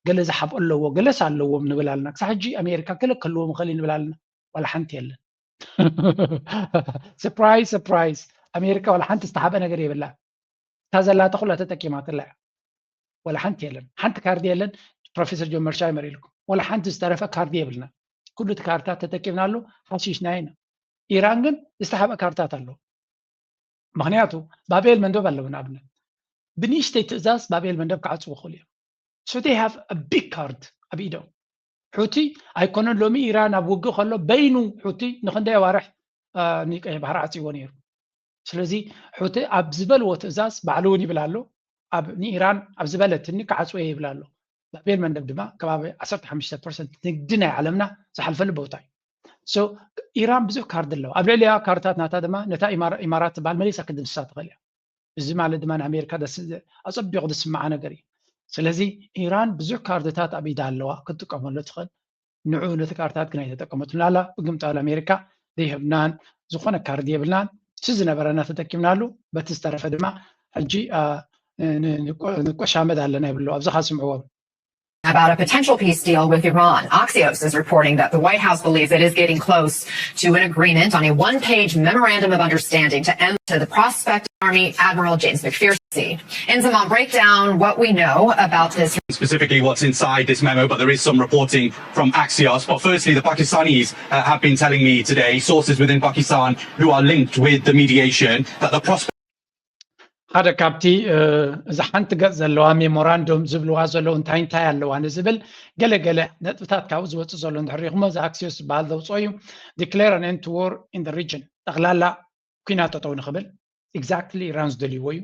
ገለ ዝሓብኦ ኣለዎ፣ ገለስ ኣለዎም ንብል ኣለና። ክሳብ ሕጂ ኣሜሪካ ገለ ክህልዎም ይኽእል እዩ ንብል ኣለና። ዋላ ሓንቲ የለን። ሰርፕራይዝ ሰርፕራይዝ፣ ኣሜሪካ ዋላ ሓንቲ ዝተሓብአ ነገር የብላ። እታ ዘላታ ኩላ ተጠቂማትላ እያ። ዋላ ሓንቲ የለን፣ ሓንቲ ካርድ የለን። ፕሮፌሰር ጆን መርሻ ይመሪልኩም፣ ዋላ ሓንቲ ዝተረፈ ካርድ የብልና። ኩሉ እቲ ካርድታት ተጠቂምናሉ፣ ሓሺሽና ኢና። ኢራን ግን ዝተሓብአ ካርድታት ኣለዎ። ምክንያቱ ባብኤል መንደብ ኣለዎ። ንኣብነት ብንእሽተይ ትእዛዝ ባብኤል መንደብ ክዓፅዎ ይኽእሉ እዮም። So they have a big card ኣብ ኢዶም። ሑቲ ኣይኮነን ሎሚ ኢራን ኣብ ውግእ ከሎ በይኑ ሑቲ ንክንደይ ኣዋርሕ ንቀይሕ ባህሪ ዓፅዎ ነይሩ። ስለዚ ሑቲ ኣብ ዝበልዎ ትእዛዝ ባዕሉ እውን ይብል ኣሎ። ኣብ ንኢራን ኣብ ዝበለትኒ ክዓፅዎ ይብል ኣሎ። ባብኤል መንደብ ድማ ከባቢ ዓሰርተ ሓሙሽተ ፐርሰንት ንግዲ ናይ ዓለምና ዝሓልፈሉ ቦታ እዩ። ኢራን ብዙሕ ካርድ ኣለዋ። ኣብ ልዕሊያ ካርድታት ናታ ድማ ነታ ኢማራት ትበሃል መሊሳ ክድምስሳ ትኽእል እያ። እዚ ማለት ድማ ንኣሜሪካ ኣፀቢቑ ዝስምዓ ነገር እዩ። ስለዚ ኢራን ብዙሕ ካርድታት ኣብ ኢዳ ኣለዋ ክትጥቀመሉ ትኽእል። ንዑ ነቲ ካርድታት ግን ኣይተጠቀመትሉን ኣላ። ብግምጣሉ ኣሜሪካ ዘይህብናን ዝኾነ ካርድ የብልናን። እቲ ዝነበረና ተጠቂምናሉ። በቲ ዝተረፈ ድማ ሕጂ ንቆሻመድ ኣለና ይብሉ። ኣብዚ ካስምዕዎም about a potential peace deal with Iran. Axios is reporting that the White House believes it is getting close to an agreement on a one-page memorandum of understanding to end to the prospect of Army Admiral James McPherson. Inzamam, break down what we know about this. Specifically what's inside this memo, but there is some reporting from Axios. But firstly, the Pakistanis uh, have been telling me today, sources within Pakistan who are linked with the mediation, that the prospect ሓደ ካብቲ እዛ ሓንቲ ገፅ ዘለዋ ሜሞራንዱም ዝብልዋ ዘለዉ እንታይ እንታይ ኣለዋ ንዝብል ገለገለ ነጥብታት ካብኡ ዝወፅእ ዘሎ እንድሕር ሪኹሞ፣ እዚ ኣክሲዮስ ዝበሃል ዘውፅኦ እዩ። Declare an end to war in the region፣ ጠቕላላ ኩናት ጠጠው ንኽብል። ኤግዛክትሊ ኢራን ዝደልይዎ እዩ።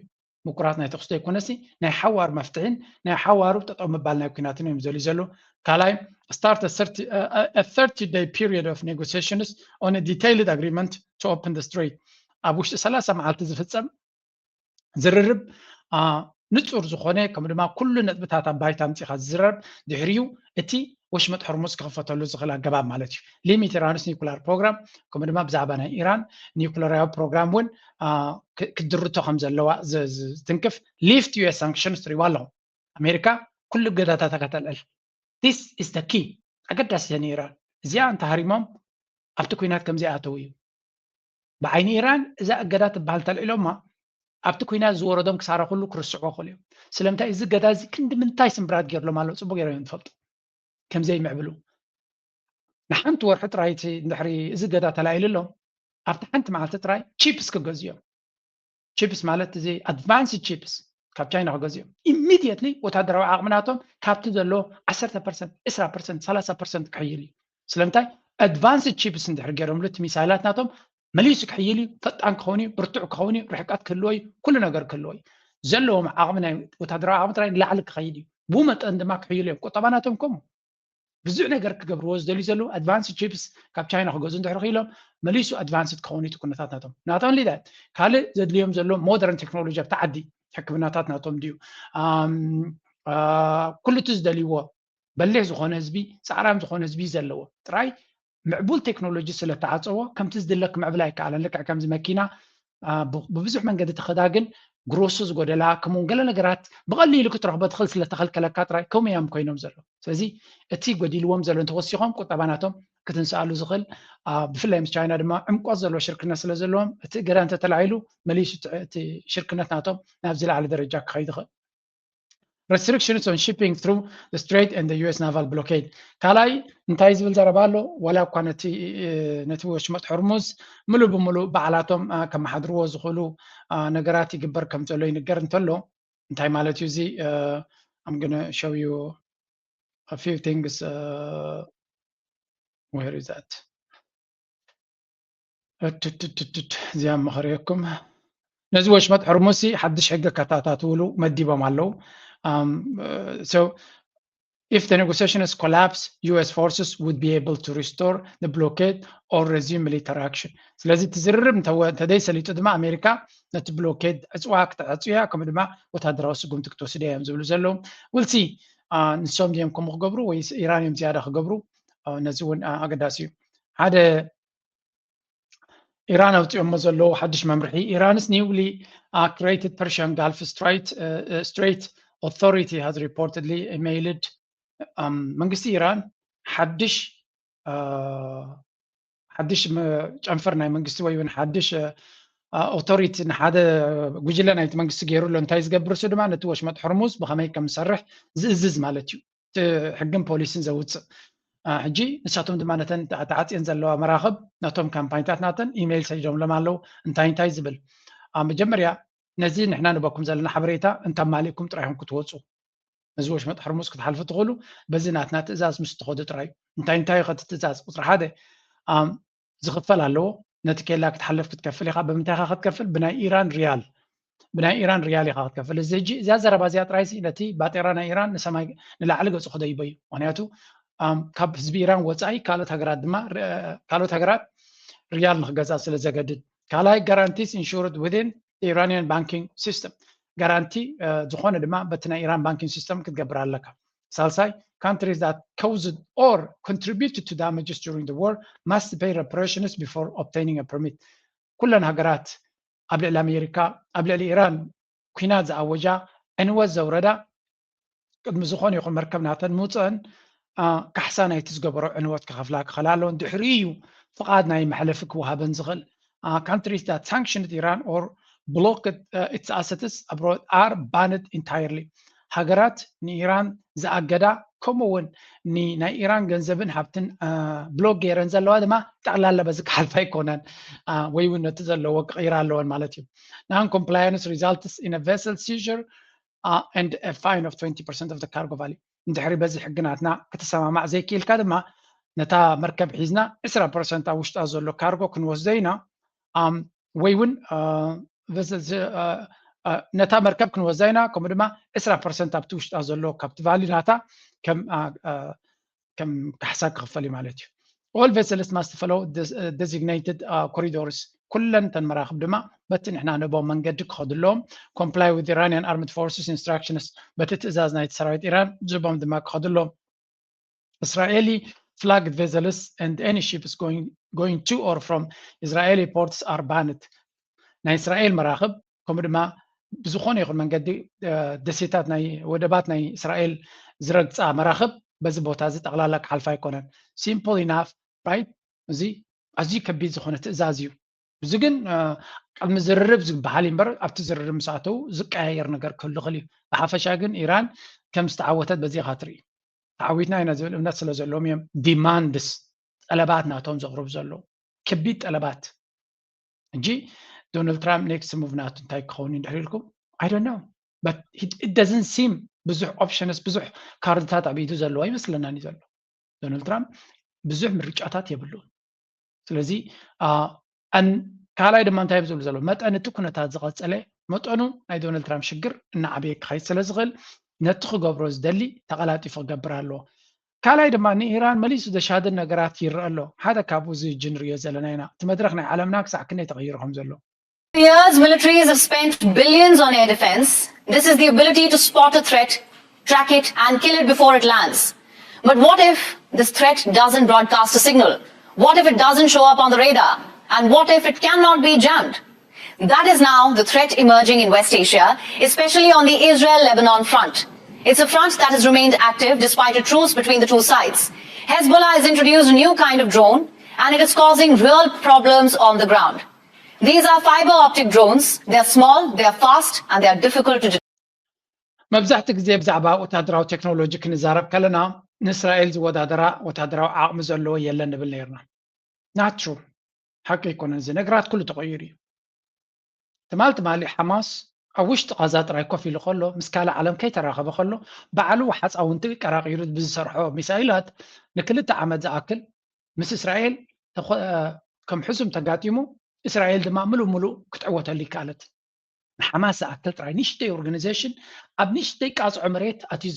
ምቁራፅ ናይ ተኽስቶ ኣይኮነሲ፣ ናይ ሓዋር መፍትሒን ናይ ሓዋሩ ጠጠው ምባል ናይ ኩናትን እዮም ዝደልዩ ዘለዉ። ካልኣይ፣ start a thirty day period of negotiations on a detailed agreement to open the strait። ኣብ ውሽጢ ሰላሳ መዓልቲ ዝፍፀም ዝርርብ ንፁር ዝኾነ፣ ከምኡ ድማ ኩሉ ነጥብታት ኣብ ባይታ ኣምፂኻ ዝዝረብ፣ ድሕሪኡ እቲ ወሽመጥ ሆርሙዝ ክኽፈተሉ ዝኽእል ኣገባብ ማለት እዩ። ሊሚት ኢራንስ ኒኩላር ፕሮግራም፣ ከምኡ ድማ ብዛዕባ ናይ ኢራን ኒኩለራዊ ፕሮግራም እውን ክትድርቶ ከም ዘለዋ ዝትንክፍ lift U S sanctions ትሪእዋ ኣለኹም። ኣሜሪካ ኩሉ እገዳታታ ከተልዕል። This is the key። ኣገዳሲ ንኢራን እዚኣ እንተሃሪሞም ኣብቲ ኩናት ከም ዘይኣተው እዩ። ብዓይኒ ኢራን እዛ እገዳ ትበሃል ተልዒሎማ ኣብቲ ኩናት ዝወረዶም ክሳራ ኩሉ ክርስዕዎ ክእሉ እዮም። ስለምንታይ እዚ እገዳ እዚ ክንዲ ምንታይ ስምብራት ገይርሎም ኣለዉ ፅቡቅ ገይሮም እዮም ዝፈልጡ። ከም ዘይምዕብሉ ንሓንቲ ወርሒ ጥራይ እቲ እንድሕሪ እዚ እገዳ ተላዒልሎም ኣብቲ ሓንቲ መዓልቲ ጥራይ ቺፕስ ክገዝኡ እዮም። ቺፕስ ማለት እዚ ኣድቫንስድ ቺፕስ ካብ ቻይና ክገዝኦም ኢሚድየትሊ ወታደራዊ ዓቕሚ ናቶም ካብቲ ዘሎ ዓሰርተ ፐርሰንት፣ ዕስራ ፐርሰንት፣ ሰላሳ ፐርሰንት ክሕይል እዩ። ስለምንታይ ኣድቫንስድ ቺፕስ እንድሕር ገይሮምሉ እቲ ሚሳይላት ናቶም መሊሱ ክሕይል እዩ፣ ፈጣን ክኸውን እዩ፣ ብርቱዕ ክኸውን እዩ፣ ርሕቀት ክህልዎ እዩ፣ ኩሉ ነገር ክህልዎ እዩ። ዘለዎም ዓቕሚ ናይ ወታደራዊ ዓቕሚ ጥራይ ንላዕሊ ክኸይድ እዩ። ብኡ መጠን ድማ ክሕይሉ እዮም። ቁጠባ ናቶም ከምኡ ብዙሕ ነገር ክገብርዎ ዝደልዩ ዘለዉ ኣድቫንስድ ቺፕስ ካብ ቻይና ክገዙ እንድሕር ክኢሎም መሊሱ ኣድቫንስድ ክኸውን እቲ ኩነታት ናቶም። Not only that ካልእ ዘድልዮም ዘሎ ሞደርን ቴክኖሎጂ ኣብቲ ዓዲ ሕክምናታት ናቶም ድዩ ኣም፣ አ፣ ኩሉ እቲ ዝደልይዎ በሊሕ ዝኾነ ህዝቢ ፃዕራም ዝኾነ ህዝቢ ዘለዎ ጥራይ ምዕቡል ቴክኖሎጂ ስለተዓፀዎ ከምቲ ዝድለ ክምዕብል ኣይከኣለን። ልክዕ ከምዚ መኪና አ፣ ብ- ብብዙሕ መንገዲ ተኸዳ ግን ግሮሱ ዝጎደላ ከምኡውን ገለ ነገራት ብቐሊሉ ክትረኽቦ ትኽእል ስለተኸልከለካ ጥራይ ከምኡ እዮም ኮይኖም ዘሎ። ስለዚ እቲ ጎዲልዎም ዘሎ እንተወሲኾም ቁጠባ ናቶም ክትንስኣሉ ዝኽእል አ፣ ብፍላይ ምስ ቻይና ድማ ዕምቆት ዘለዎ ሽርክነት ስለ ዘለዎም እቲ ገዳ እንተተላዒሉ መሊሱ እቲ- እቲ ሽርክነት ናቶም ናብ ዝለዓለ ደረጃ ክኸይድ ይኽእል። Restrictions on shipping through the strait and the U S naval blockade ካልኣይ እንታይ ዝብል ዘረባ ኣሎ? ዋላ እኳ ነቲ እ፣ ነቲ ወሽመጥ ሕርሙዝ ምሉእ ብምሉእ ባዕላቶም አ፣ ከመሓድርዎ ዝኽእሉ አ፣ ነገራት ይግበር ከም ዘሎ ይንገር እንተሎ እንታይ ማለት እዩ እዚ? አ፣ I'm gonna show you a few things. Uh, where is that? እትትትትት እዚኣ መኸርየኩም ነዚ ወሽመጥ ሕርሙሲ ሓድሽ ሕጊ ከታታትውሉ መዲቦም ኣለዉ። Um, uh, so if the negotiations collapse, U S forces would be able to restore the blockade or resume military action. ስለዚ እቲ ዝርርብ እንተወ- እንተደይሰሊጡ ድማ ኣሜሪካ ነቲ ብሎኬድ ዕፅዋ ክትዕፅያ ከምኡ ድማ ወታደራዊ ስጉምቲ ክትወስድ እዮም ዝብሉ ዘለዉ። ውልሲ ንሶም ድዮም ከምኡ ክገብሩ ወይ ኢራን እዮም ዝያዳ ክገብሩ? አ፣ ነዚ እውን አ፣ ኣገዳሲ እዩ። ሓደ ኢራን ኣውፂኦሞ ዘለዉ ሓድሽ መምርሒ ኢራንስ newly created Persian Gulf Strait, uh, Strait Authority has reportedly emailed um, መንግስቲ ኢራን ሓድሽ አ፣ ሓድሽ መ- ጨንፈር ናይ መንግስቲ ወይ እውን ሓድሽ ኦቶሪቲ ንሓደ ጉጅለ ናይቲ መንግስቲ ገይሩ ኣሎ። እንታይ ዝገብር እሱ ድማ ነቲ ወሽመጥ ሕርሙዝ ብኸመይ ከም ዝሰርሕ ዝእዝዝ ማለት እዩ። እቲ ሕግን ፖሊሲን ዘውፅእ አ፣ ሕጂ ንሳቶም ድማ ነተን ተዓ- ተዓፅየን ዘለዋ መራኽብ ነቶም ካምፓኒታት ናተን ኢሜይል ሰዲዶምሎም ኣለዉ። እንታይ እንታይ ዝብል አ፣ መጀመርያ ነዚ ንሕና ንበኩም ዘለና ሓበሬታ እንተማሊእኩም ጥራይ ኢኹም ክትወፁ ነዚ ወሽመጥ ሕርሙዝ ክትሓልፉ ትኽእሉ በዚ ናትና ትእዛዝ ምስ ትኸዱ ጥራይ እዩ። እንታይ እንታይ እዩ ከቲ ትእዛዝ? ቁፅሪ ሓደ ኣም፣ ዝኽፈል ኣለዎ። ነቲ ኬላ ክትሓልፍ ክትከፍል ኢኻ። ብምንታይ ኢኻ ክትከፍል? ብናይ ኢራን ሪያል ብናይ ኢራን ሪያል ኢኻ ክትከፍል። እዚ ሕጂ እዚኣ ዘረባ እዚኣ ጥራይ ሲ ነቲ ባጤራ ናይ ኢራን ንሰማይ ንላዕሊ ገፁ ክደይቦ እዩ። ምክንያቱ ኣም፣ ካብ ህዝቢ ኢራን ወፃኢ ካልኦት ሃገራት ድማ ር- ካልኦት ሃገራት ሪያል ንክገዛ ስለ ዘገድድ። ካልኣይ guarantees ensured within Iranian banking system ጋራንቲ እ፣ ዝኾነ ድማ በቲ ናይ ኢራን ባንኪንግ ሲስተም ክትገብር ኣለካ። ሳልሳይ countries that caused or contributed to damages during the war must pay reparations before obtaining a permit ኩለን ሃገራት ኣብ ልዕሊ ኣሜሪካ ኣብ ልዕሊ ኢራን ኩናት ዝኣወጃ ዕንወት ዘውረዳ ቅድሚ ዝኾነ ይኹን መርከብ ናተን ምውፅአን አ፣ ካሕሳ ናይቲ ዝገበሮ ዕንወት ክኸፍላ ክኽእላ ኣለወን። ድሕሪ እዩ ፍቓድ ናይ መሕለፊ ክወሃበን ዝኽእል። Uh, countries that sanctioned Iran or blocked uh, its assets abroad are banned entirely. ሃገራት ንኢራን ዝኣገዳ ከምኡ እውን ንናይ ኢራን ገንዘብን ሃብትን ብሎክ ገይረን ዘለዋ ድማ ጠቕላላ በዚ ክሓልፋ ኣይኮነን አ፣ ወይ እውን ነቲ ዘለዎ ክቕይራ ኣለወን ማለት እዩ። Non compliance results in a vessel seizure uh, and a fine of twenty percent of the cargo value. እንድሕሪ በዚ ሕግናትና ክትሰማማዕ ዘይክኢልካ ድማ ነታ መርከብ ሒዝና ዕስራ ፐርሰንት ኣብ ውሽጣ ዘሎ ካርጎ ክንወስዶ ኢና ኣም፣ ወይ እውን አ፣ በዚ- ዚ- አ፣ አ፣ ነታ መርከብ ክንወስዳ ኢና ከምኡ ድማ ዕስራ ፐርሰንት ኣብቲ ውሽጣ ዘሎ ካብቲ ቫሊ ናታ ከም አ፣ አ፣ ከም ካሕሳ ክኽፈል እዩ ማለት እዩ። All vessels must follow des- uh, designated uh, corridors ኩለን እተን መራኽብ ድማ በቲ ንሕና ንቦም መንገዲ ክኸዱ ኣለዎም። Comply with Iranian armed forces instructions በቲ ትእዛዝ ናይቲ ሰራዊት ኢራን ዝቦም ድማ ክኸዱ ኣለዎም። Israeli flagged vessels and any ships going going to or from Israeli ports are banned ናይ እስራኤል መራኽብ ከምኡ ድማ ብዝኾነ ይኹን መንገዲ ደሴታት ናይ ወደባት ናይ እስራኤል ዝረግፃ መራኽብ በዚ ቦታ እዚ ጠቕላላ ክሓልፋ ኣይኮነን። Simple enough right? እዚ ኣዝዩ ከቢድ ዝኾነ ትእዛዝ እዩ። እዚ ግን ቅድሚ ዝርርብ ዝበሃል እምበር ኣብቲ ዝርርብ ምስ ኣተው ዝቀያየር ነገር ክህሉ ይኽእል እዩ። ብሓፈሻ ግን ኢራን ከም ዝተዓወተት በዚ ኢኻ ትርኢ። ተዓዊትና ኢና ዝብል እምነት ስለ ዘለዎም እዮም ዲማንድስ ጠለባት ናቶም ዘቕርቡ ዘለዉ ከቢድ ጠለባት። እንጂ ዶናልድ ትራምፕ ኔክስት ሙቭ ናቱ እንታይ ክኸውን እዩ እንድሕር ኢልኩም I don't know። but it doesn't seem ብዙሕ options ብዙሕ ካርድታት ኣብ ኢዱ ዘለዎ ኣይመስለናን እዩ ዘሎ። ዶናልድ ትራምፕ ብዙሕ ምርጫታት የብሉን። ስለዚ ካልኣይ ድማ እንታይ ዝብሉ ዘሎ መጠን እቲ ኩነታት ዝቐፀለ መጠኑ ናይ ዶናልድ ትራምፕ ሽግር እናዓበየ ክኸይድ ስለ ዝኽእል ነቲ ክገብሮ ዝደሊ ተቐላጢፉ ክገብር ኣለዎ። ካልኣይ ድማ ንኢራን መሊሱ ዘሻድድ ነገራት ይረአ ኣሎ። ሓደ ካብኡ እዚ ሕጂ ንሪኦ ዘለና ኢና። እቲ መድረኽ ናይ ዓለምና ክሳዕ ክንደይ ተቐይሩ ከም ዘሎ For years, militaries have spent billions on air defense. This is the ability to spot a threat, track it, and kill it before it lands. But what if this threat doesn't broadcast a signal? What if it doesn't show up on the radar? And what if it cannot be jammed? That is now the threat emerging in West Asia, especially on the Israel Lebanon front. It's a front that has remained active despite a truce between the two sides. Hezbollah has introduced a new kind of drone, and it is causing real problems on the ground. These are fiber optic drones. They're small, they're fast, and they're difficult to detect. መብዛሕቲ ግዜ ብዛዕባ ወታደራዊ ቴክኖሎጂ ክንዛረብ ከለና ንእስራኤል ዝወዳደራ ወታደራዊ ዓቕሚ ዘለዎ የለን ንብል ነርና። ናትሩ ሓቂ ኣይኮነን። እዚ ነገራት ኩሉ ተቐይሩ እዩ። ትማል ትማሊ ሓማስ ኣብ ውሽጢ ቃዛ ጥራይ ኮፍ ኢሉ ከሎ ምስ ካልእ ዓለም ከይተራኸበ ከሎ ባዕሉ ሓፃውንቲ ቀራቂሩ ብዝሰርሖ ሚሳይላት ንክልተ ዓመት ዝኣክል ምስ እስራኤል ከም ሕሱም ተጋጢሙ እስራኤል ድማ ምሉእ ምሉእ ክትዕወተሉ ይከኣለት። ንሓማስ ዝኣክል ጥራይ ንእሽተይ ኦርጋናይዜሽን ኣብ ንእሽተይ ቃፅዖ መሬት ኣትዩ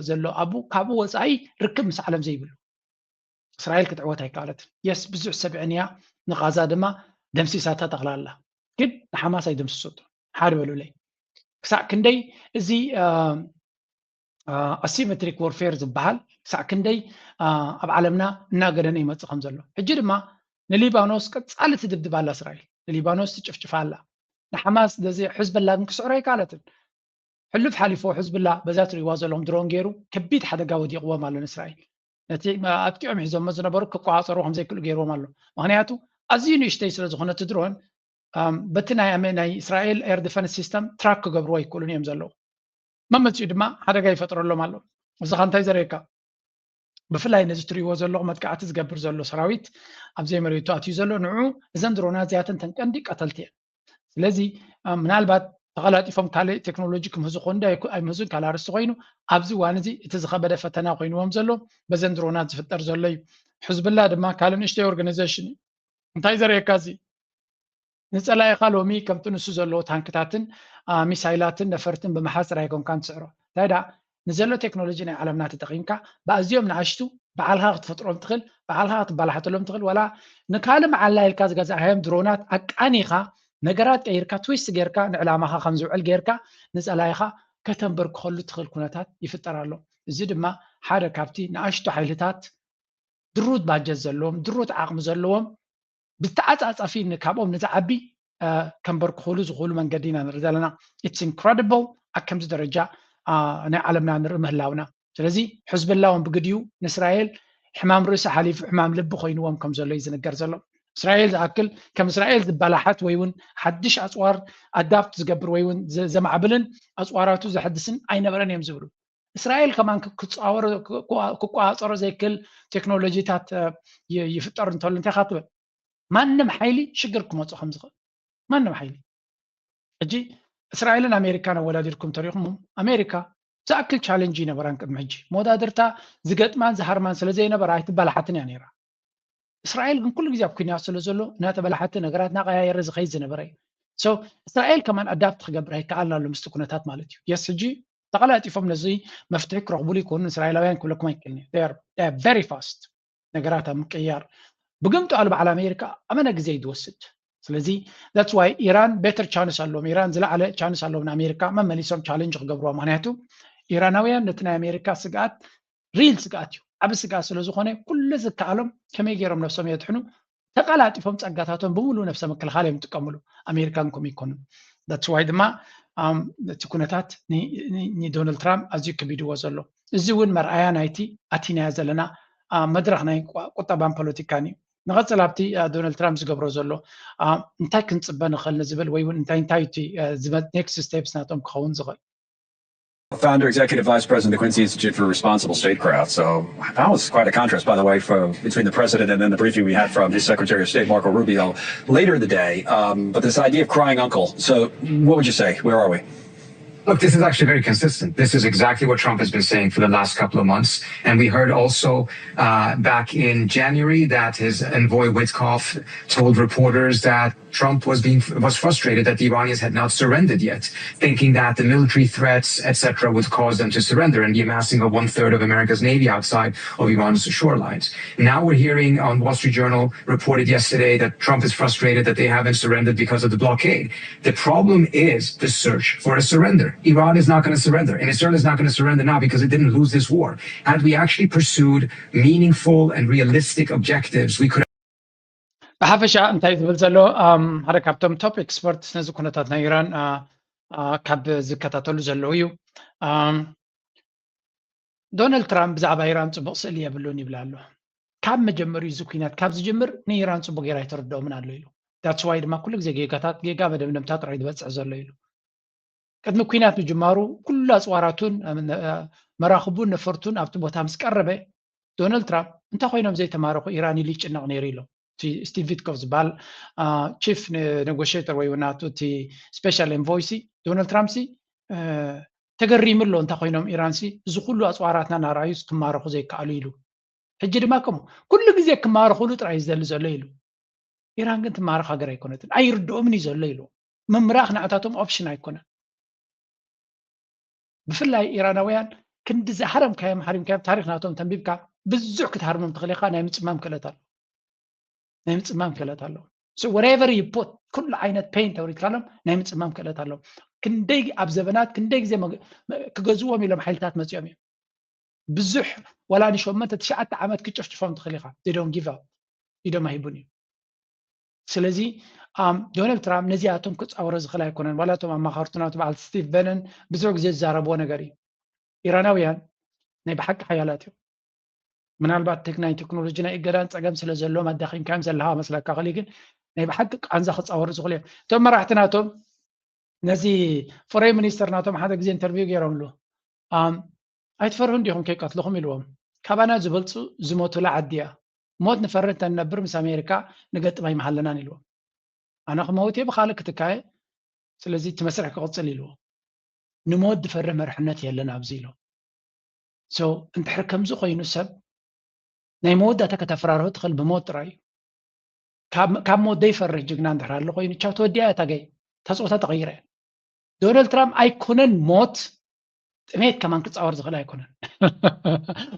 ዘሎ ኣቡ ካብኡ ወፃኢ ርክብ ምስ ዓለም ዘይብሉ እስራኤል ክትዕወት ኣይከኣለትን። የስ ብዙሕ ሰብ ዕንያ ንቓዛ ድማ ደምሲሳታ ጠቕላላ ግን ንሓማስ ኣይደምስሶቶ ሓደ በሉለይ ክሳዕ ክንደይ እዚ ኣሲሜትሪክ ወርፌር ዝበሃል ክሳዕ ክንደይ ኣብ ዓለምና እናገደነ ይመፅእ ከም ዘሎ ሕጂ ድማ ንሊባኖስ ቀፃሊ ትድብድብ ኣላ እስራኤል ንሊባኖስ ትጭፍጭፋ ኣላ ንሓማስ ነዚ ሕዝበላ ግን ክስዕሮ ኣይከኣለትን ሕሉፍ ሓሊፎ ሕዝብላ በዛ ትሪእዋ ዘለኹም ድሮን ገይሩ ከቢድ ሓደጋ ወዲቕዎም ኣሎ ንእስራኤል ነቲ ኣጥቂዖም ሒዞሞ ዝነበሩ ክቆፃፀሩ ከምዘይክእሉ ገይርዎም ኣሎ ምክንያቱ ኣዝዩ ንእሽተይ ስለ ዝኾነ እቲ ድሮን በቲ ናይ እስራኤል ኤር ዲፈንስ ሲስተም ትራክ ክገብርዎ ኣይክእሉን እዮም ዘለዉ መመፅኡ ድማ ሓደጋ ይፈጥረሎም ኣሎ እዚ ካ እንታይ ዘርእየካ ብፍላይ ነዚ ትሪእዎ ዘለኹ መጥቃዕቲ ዝገብር ዘሎ ሰራዊት ኣብ ዘይመሬቱ ኣትዩ ዘሎ ንዑ እዘን ድሮናት እዚኣተን ተን ቀንዲ ቀተልቲ እየን ስለዚ ምናልባት ተቐላጢፎም ካልእ ቴክኖሎጂ ክምህዙ ኮንዶ ኣይምህዙን ካልእ ኣርስቲ ኮይኑ ኣብዚ እዋን እዚ እቲ ዝኸበደ ፈተና ኮይንዎም ዘሎ በዘን ድሮናት ዝፍጠር ዘሎ እዩ ሕዝብላ ድማ ካልእ ንእሽተይ ኦርጋናይዜሽን እዩ እንታይ ዘርእየካ እዚ ንፀላኢኻ ሎሚ ከምቲ ንሱ ዘለዎ ታንክታትን ሚሳይላትን ነፈርትን ብምሓዝ ጥራይ ኣይኮንካን ትስዕሮ እንታይ ደኣ ንዘሎ ቴክኖሎጂ ናይ ዓለምና ተጠቒምካ ብኣዝዮም ንኣሽቱ ባዕልኻ ክትፈጥሮም ትኽእል ባዕልኻ ክትበላሓተሎም ትኽእል ዋላ ንካልእ መዓላ ኢልካ ዝገዛእካዮም ድሮናት ኣቃኒኻ ነገራት ቀይርካ ትዊስት ጌርካ ንዕላማኻ ከም ዝውዕል ጌርካ ንፀላኢኻ ከተንበርክኸሉ ትኽእል ኩነታት ይፍጠር ኣሎ እዚ ድማ ሓደ ካብቲ ንኣሽቱ ሓይልታት ድሩት ባጀት ዘለዎም ድሩት ዓቕሚ ዘለዎም ብተዓፃፃፊ ካብኦም ንዝዓቢ ከንበርክኽሉ ዝኽእሉ መንገዲ ኢና ንርኢ ዘለና it's incredible ኣብ ከምዚ ደረጃ ናይ ዓለምና ንርኢ ምህላውና ስለዚ ሕዝብላ እውን ብግዲኡ ንእስራኤል ሕማም ርእሲ ሓሊፉ ሕማም ልቢ ኮይንዎም ከም ዘሎ እዩ ዝንገር ዘሎ እስራኤል ዝኣክል ከም እስራኤል ዝበላሓት ወይ እውን ሓድሽ ኣፅዋር ኣዳፕት ዝገብር ወይ እውን ዘማዕብልን ኣፅዋራቱ ዘሐድስን ኣይነበረን እዮም ዝብሉ እስራኤል ከማን ክቆፃፀሮ ዘይክእል ቴክኖሎጂታት ይፍጠር እንተሉ እንታይ ካ ትብል ማንም ሓይሊ ሽግር ክመፁ ከም ዝኽእል ማንም ሓይሊ ሕጂ እስራኤልን ኣሜሪካን ኣወዳዲርኩም ተሪኹም ኣሜሪካ ዝኣክል ቻለንጅ ይነበራን ቅድሚ ሕጂ መወዳድርታ ዝገጥማን ዝሃርማን ስለ ዘይነበራ ኣይትበላሓትን እያ ነይራ እስራኤል ግን ኩሉ ግዜ ኣብ ኩናት ስለ ዘሎ እናተበላሓቲ ነገራት እናቀያየረ ዝኸይድ ዝነበረ እዩ እስራኤል ከማን ኣዳፕት ክገብር ኣይከኣልን ኣሎ ምስቲ ኩነታት ማለት እዩ የስ ሕጂ ተቐላጢፎም ነዚ መፍትሒ ክረኽቡሉ ይኮኑ እስራኤላውያን ክብለኩም ኣይክእልን እዩ very fast ነገራት ኣብ ምቅያር ብግምጡ ኣሉ በዓል ኣሜሪካ ኣመነ ግዜ እዩ ዝወስድ ስለዚ that's why ኢራን better chance ኣለዎም ኢራን ዝለዓለ chance ኣለዎም ንኣሜሪካ መመሊሶም ቻለንጅ ክገብርዋ ምክንያቱ ኢራናውያን ነቲ ናይ ኣሜሪካ ስግኣት ሪል ስግኣት እዩ ዓብ ስግኣት ስለ ዝኾነ ኩሉ ዝከኣሎም ከመይ ገይሮም ነብሶም የድሕኑ ተቀላጢፎም ጸጋታቶም ብምሉእ ነብሰ ምክልኻል እዮም ዝጥቀምሉ ኣሜሪካን ኮም ይኮኑ that's why ድማ እቲ ኩነታት ንዶናልድ ትራምፕ ኣዝዩ ከቢድዎ ዘሎ እዚ እውን መርኣያ ናይቲ ኣቲናያ ዘለና መድረኽ ናይ ቁጠባን ፖለቲካን እዩ ንቐፅል ኣብቲ ዶናልድ ትራምፕ ዝገብሮ ዘሎ እንታይ ክንፅበ ንኽእል ንዝብል ወይ እውን እንታይ እንታይ እቲ next steps ናቶም ክኸውን ዝኽእል Founder, Executive Vice President of the Quincy Institute for Responsible Statecraft. So that was quite a contrast, by the way, for, between the president and then the briefing we had from his Secretary of State, Marco Rubio, later in the day. Um, but this idea of crying uncle. So what would you say? Where are we? Look, this is actually very consistent. This is exactly what Trump has been saying for the last couple of months. And we heard also uh, back in January that his envoy Witkoff told reporters that Trump was being was frustrated that the Iranians had not surrendered yet, thinking that the military threats, et cetera, would cause them to surrender and the amassing of one third of America's navy outside of Iran's shorelines. Now we're hearing on Wall Street Journal reported yesterday that Trump is frustrated that they haven't surrendered because of the blockade. The problem is the search for a surrender. Iran is not going to surrender, and Israel is not going to surrender now because it didn't lose this war. Had we actually pursued meaningful and realistic objectives, we could ብሓፈሻ እንታይ ዝብል ዘሎ ሓደ ካብቶም ቶፕ ኤክስፐርትስ ነዚ ኩነታት ናይ ኢራን ካብ ዝከታተሉ ዘለዉ እዩ። ዶናልድ ትራምፕ ብዛዕባ ኢራን ፅቡቕ ስእሊ የብሉን ይብል ኣሎ። ካብ መጀመሪኡ እዚ ኩናት ካብ ዝጅምር ንኢራን ፅቡቕ ጌራ ኣይተረድኦምን ኣሎ ኢሉ። ዳትስ ዋይ ድማ ኩሉ ግዜ ጌጋታት ጌጋ መደምደምታ ጥራይ ዝበፅሕ ዘሎ ኢሉ። ቅድሚ ኩናት ምጅማሩ ኩሉ ኣፅዋራቱን መራኽቡን ነፈርቱን ኣብቲ ቦታ ምስ ቀረበ ዶናልድ ትራምፕ እንታይ ኮይኖም ዘይተማረኹ ኢራን ኢሉ ይጭነቕ ነይሩ ኢሎም። ስቲቭ ቪትኮፍ ዝበሃል ቺፍ ኔጎሽተር ወይ ናቱ እቲ ስፔሻል ኤንቮይሲ ዶናልድ ትራምፕ ሲ ተገሪሙ ኣሎ። እንታይ ኮይኖም ኢራን ሲ እዚ ኩሉ ኣፅዋራትና እናረኣዩ ክማረኹ ዘይከኣሉ ኢሉ። ሕጂ ድማ ከምኡ ኩሉ ግዜ ክማረኹሉ ጥራይ ዝደሊ ዘሎ ኢሉ። ኢራን ግን ትማረኽ ሃገር ኣይኮነትን፣ ኣይርድኦምን እዩ ዘሎ ኢሉ። ምምራኽ ንዕታቶም ኦፕሽን ኣይኮነን። ብፍላይ ኢራናውያን ክንዲ ዝሃረምካዮም ሃሪምካዮም ታሪክ ናቶም ተንቢብካ ብዙሕ ክትሃርሞም ትኽእል ኢኻ። ናይ ምፅማም ክእለት ኣሎ ናይ ምፅማም ክእለት ኣለዎም። So whatever you put ኩሉ ዓይነት ፔን ተውሪድካሎም ናይ ምፅማም ክእለት ኣለዎም። ክንደይ ኣብ ዘበናት ክንደይ ግዜ ክገዝዎም ኢሎም ሓይልታት መፂኦም እዮም። ብዙሕ ዋላ ንሸመንተ ትሽዓተ ዓመት ክጭፍጭፎም ትኽእል ኢኻ። They don't give up ኢዶም ኣይህቡን እዩ። ስለዚ ዶናልድ ትራምፕ ነዚኣቶም ክፃወሮ ዝኽእል ኣይኮነን። ዋላ እቶም ኣማኸርቱ ናቱ በዓል ስቲቭ በነን ብዙሕ ግዜ ዝዛረብዎ ነገር እዩ። ኢራናውያን ናይ ብሓቂ ሓያላት እዮም። ምናልባት ናይ ቴክኖሎጂ ናይ እገዳን ፀገም ስለ ዘለዎም ኣዳኺምካዮም ዘለኻ መስለካ ክእል ግን ናይ ብሓቂ ቃንዛ ክፃወሩ ዝኽእሉ እዮም። እቶም መራሕቲ ናቶም ነዚ ፎሬን ሚኒስተር ናቶም ሓደ ግዜ ኢንተርቪው ገይሮምሉ። ኣይትፈርሁን ዲኹም ከይቀትልኹም ኢልዎም። ካባና ዝበልፁ ዝሞቱላ ዓዲ እያ። ሞት ንፈርህ እንተንነብር ምስ ኣሜሪካ ንገጥም ኣይምሃለናን ኢልዎም። ኣነ ክመውት እየ ብካልእ ክትካየ፣ ስለዚ እቲ መስርሕ ክቕፅል ኢልዎ። ንሞት ዝፈርህ መርሕነት የለን ኣብዚ ኢሎም። So እንድሕር ከምዚ ኮይኑ ሰብ ናይ መወዳእታ ከተፈራርሆ ትኽእል ብሞት ጥራይ እዩ። ካብ ሞት ዘይፈርህ ጅግና እንድሕር ኣሎ ኮይኑ ቻው ተወዲኣ እያ እታ ገይ እታ ፀወታ ተቐይረ። ዶናልድ ትራምፕ ኣይኮነን ሞት ጥሜት ከማን ክፃወር ዝኽእል ኣይኮነን።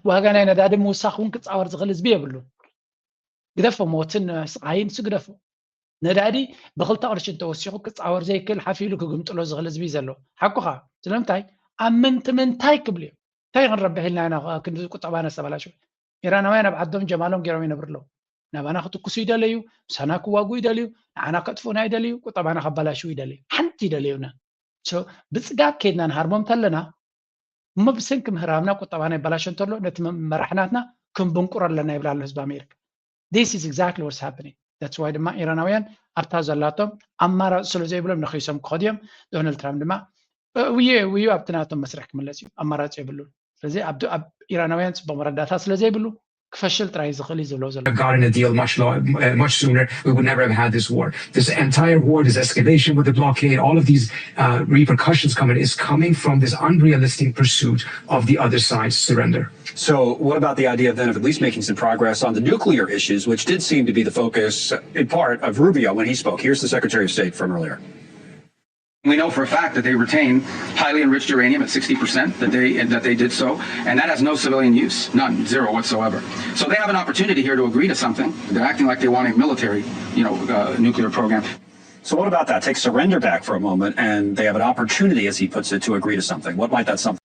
ዋጋ ናይ ነዳዲ ምውሳኽ እውን ክፃወር ዝኽእል ህዝቢ የብሉን። ግደፎ ሞትን ስቓይን ስግደፎ። ነዳዲ ብክልተ ቅርሺ እንተወሲኹ ክፃወር ዘይክእል ሓፍ ኢሉ ክግምጥሎ ዝኽእል ህዝቢ ዘሎ ሓቁኻ። ስለምንታይ ኣብ ምንቲ ምንታይ ክብሉ እዮም። እንታይ ክንረብሕ ኢልና ኢና ክንዲ ቁጠባና ዝተበላሸወ? ኢራናውያን ኣብ ዓዶም ጀማሎም ገይሮም ይነብሩ ኣለዉ። ናባና ክትኩሱ ይደለዩ፣ ምሳና ክዋጉ ይደልዩ፣ ንዓና ከጥፍኡና ይደልዩ፣ ቁጠባና ከባላሽው ይደልዩ። ሓንቲ ይደለዩና። ብፅጋብ ከይድና ንሃርሞም ተለና እሞ ብሰንኪ ምህራምና ቁጠባና ይበላሸ እንተሎ ነቲ መራሕናትና ክንብንቁር ኣለና ይብላ ኣሎ ህዝቢ ኣሜሪካ። This is exactly what's happening. That's why ድማ ኢራናውያን ኣብታ ዘላቶም ኣማራፂ ስለ ዘይብሎም ነኺሶም ክኸዱ እዮም። ዶናልድ ትራምፕ ድማ ውየ ውዩ ኣብቲ ናቶም መስርሕ ክምለስ እዩ፣ ኣማራፂ የብሉን። ስለዚ ኣብ ኢራናውያን ፅቡቅ መረዳእታ ስለ ዘይብሉ ክፈሽል ጥራይ ዝኽእል እዩ ዝብሎ ዘሎ። Gotten a deal much low, uh, much sooner, we would never have had this war. This entire war, this escalation with the blockade, all of these uh, repercussions coming is coming from this unrealistic pursuit of the other side's surrender. So, what about the idea then of at least making some progress on the nuclear issues, which did seem to be the focus in part of Rubio when he spoke? Here's the Secretary of State from earlier. We know for a fact that they retain highly enriched uranium at sixty percent, that they, that they did so, and that has no civilian use, none, zero whatsoever. So they have an opportunity here to agree to something. They're acting like they want a military, you know, uh, nuclear program. So what about that? Take surrender back for a moment, and they have an opportunity, as he puts it, to agree to something. What might that something?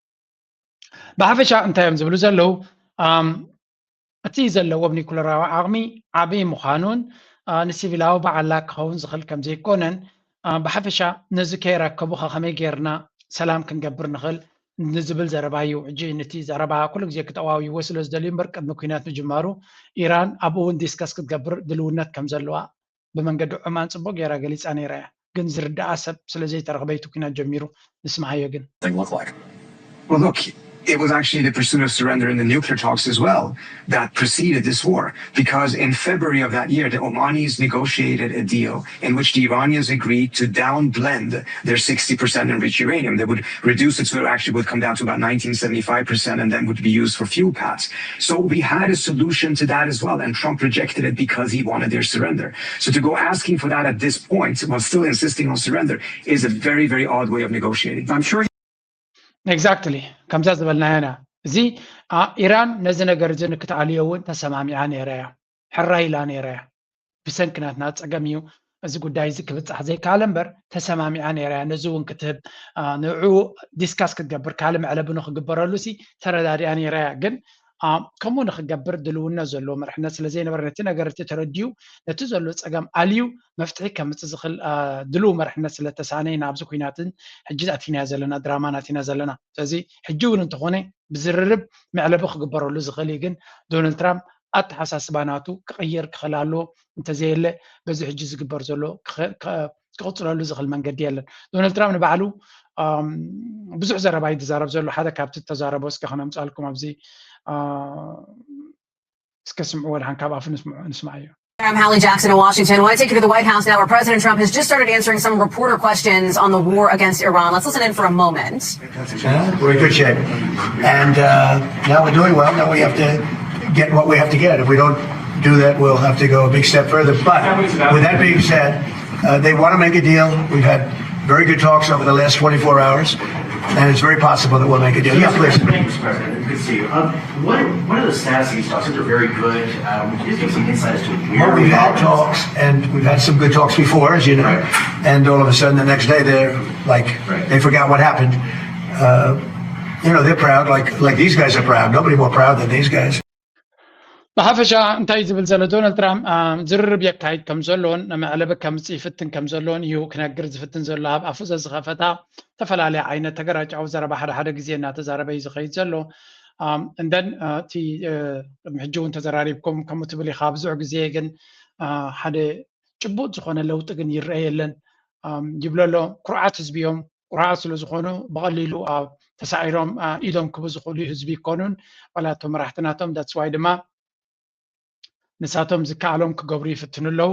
ብሓፈሻ እንታይ እዮም ዝብሉ ዘለዉ? እቲ ዘለዎም ኒኩለራዊ ዓቕሚ ዓብዪ ምዃኑን ንሲቪላዊ በዓላ ክኸውን ዝኽእል ከም ዘይኮነን ብሓፈሻ ነዚ ከየራከቡ ከ ከመይ ጌርና ሰላም ክንገብር ንኽእል ንዝብል ዘረባ እዩ። ሕጂ ነቲ ዘረባ ኩሉ ግዜ ክጠዋውይዎ ስለ ዝደልዩ እምበር ቅድሚ ኩናት ምጅማሩ ኢራን ኣብኡ እውን ዲስከስ ክትገብር ድልውነት ከም ዘለዋ ብመንገዲ ዑማን ፅቡቅ ገይራ ገሊፃ ነይራ እያ። ግን ዝርድኣ ሰብ ስለ ዘይተረኽበ እቲ ኩናት ጀሚሩ። ንስምዓዮ ግን። Thing look like? Well, look, It was actually the pursuit of surrender in the nuclear talks as well that preceded this war, because in February of that year, the Omanis negotiated a deal in which the Iranians agreed to downblend their sixty percent enriched uranium. They would reduce it, so it actually would come down to about nineteen seventy-five percent and then would be used for fuel pads. So we had a solution to that as well, and Trump rejected it because he wanted their surrender. So to go asking for that at this point while still insisting on surrender is a very, very odd way of negotiating. I'm sure exactly ከምዛ ዝበልናዮ ኢና። እዚ ኢራን ነዚ ነገር እዚ ንክትኣልዮ እውን ተሰማሚዓ ነይራ እያ፣ ሕራይ ኢላ ነይራ እያ። ብሰንኪ ናትና ፀገም እዩ እዚ ጉዳይ እዚ ክብፃሕ ዘይከኣለ እምበር ተሰማሚዓ ነይራ እያ። ነዚ እውን ክትህብ ንዕኡ ዲስካስ ክትገብር ካልእ መዕለቢ ንክግበረሉ ሲ ተረዳዲኣ ነይራ እያ። ግን ከምኡ ንክገብር ድልውነት ዘለዎ መርሕነት ስለዘይነበረ ነቲ ነገር እቲ ተረዲኡ ነቲ ዘሎ ፀገም ኣልዩ መፍትሒ ከምፅእ ዝኽእል ድልው መርሕነት ስለተሳነ ኢና ኣብዚ ኩናትን ሕጂ ኣቲና ዘለና ድራማን ኣቲና ዘለና። ስለዚ ሕጂ እውን እንተኾነ ብዝርርብ መዕለቢ ክግበረሉ ዝኽእል እዩ። ግን ዶናልድ ትራምፕ ኣተሓሳስባ ናቱ ክቕየር ክኽእል ኣለዎ። እንተዘየለ በዚ ሕጂ ዝግበር ዘሎ ክቕፅለሉ ዝኽእል መንገዲ የለን። ዶናልድ ትራምፕ ንባዕሉ ብዙሕ ዘረባ እዩ ዝዛረብ ዘሎ። ሓደ ካብቲ ተዛረቦ እስከ ክነምፃልኩም ኣብዚ እስከ ስምዕዎ ድሓን ካብ ኣፉ ንስምዓዮ። I'm Hallie Jackson in Washington. I want to take you to the White House now, where President Trump has just started answering some reporter questions on the war against Iran. Let's listen in for a moment. We're in good shape. And uh, now we're doing well. Now we have to get what we have to get. If we don't do that, we'll have to go a big step further. But with that being said, uh, they want to make a deal. We've had very good talks over the last twenty-four hours, and it's very possible that we'll make a deal. Yeah, please. Thank you, President. Good to see you. Um, what, what are the status of these talks? They're very good. Um, just give some insight as to where well, we've we had are. Talks, and we've had some good talks before, as you know. Right. And all of a sudden, the next day, they're like, right. They forgot what happened. Uh, you know, they're proud, like like these guys are proud. Nobody more proud than these guys. ብሓፈሻ እንታይ ዝብል ዘሎ ዶናልድ ትራምፕ ዝርርብ የካይድ ከም ዘሎን ንመዕለቢ ከምፅእ ይፍትን ከም ዘሎን እዩ ክነግር ዝፍትን ዘሎ ኣብ ኣፉ ዘዝኸፈታ ዝተፈላለየ ዓይነት ተገራጫዊ ዘረባ ሓደ ሓደ ግዜ እናተዛረበ እዩ ዝኸይድ ዘሎ። እንደን እቲ ቅድሚ ሕጂ እውን ተዘራሪብኩም ከምኡ ትብል ኢኻ ብዙሕ ግዜ ግን ሓደ ጭቡጥ ዝኾነ ለውጢ ግን ይረአ የለን ይብሎ ኣሎ። ኩርዓት ህዝቢ እዮም። ኩርዓት ስለ ዝኾኑ ብቐሊሉ ኣብ ተሳዒሮም ኢዶም ክቡ ዝኽእሉ ህዝቢ ይኮኑን ዋላ እቶም መራሕቲ ናቶም that's why ድማ ንሳቶም ዝከኣሎም ክገብሩ ይፍትኑ ኣለዉ።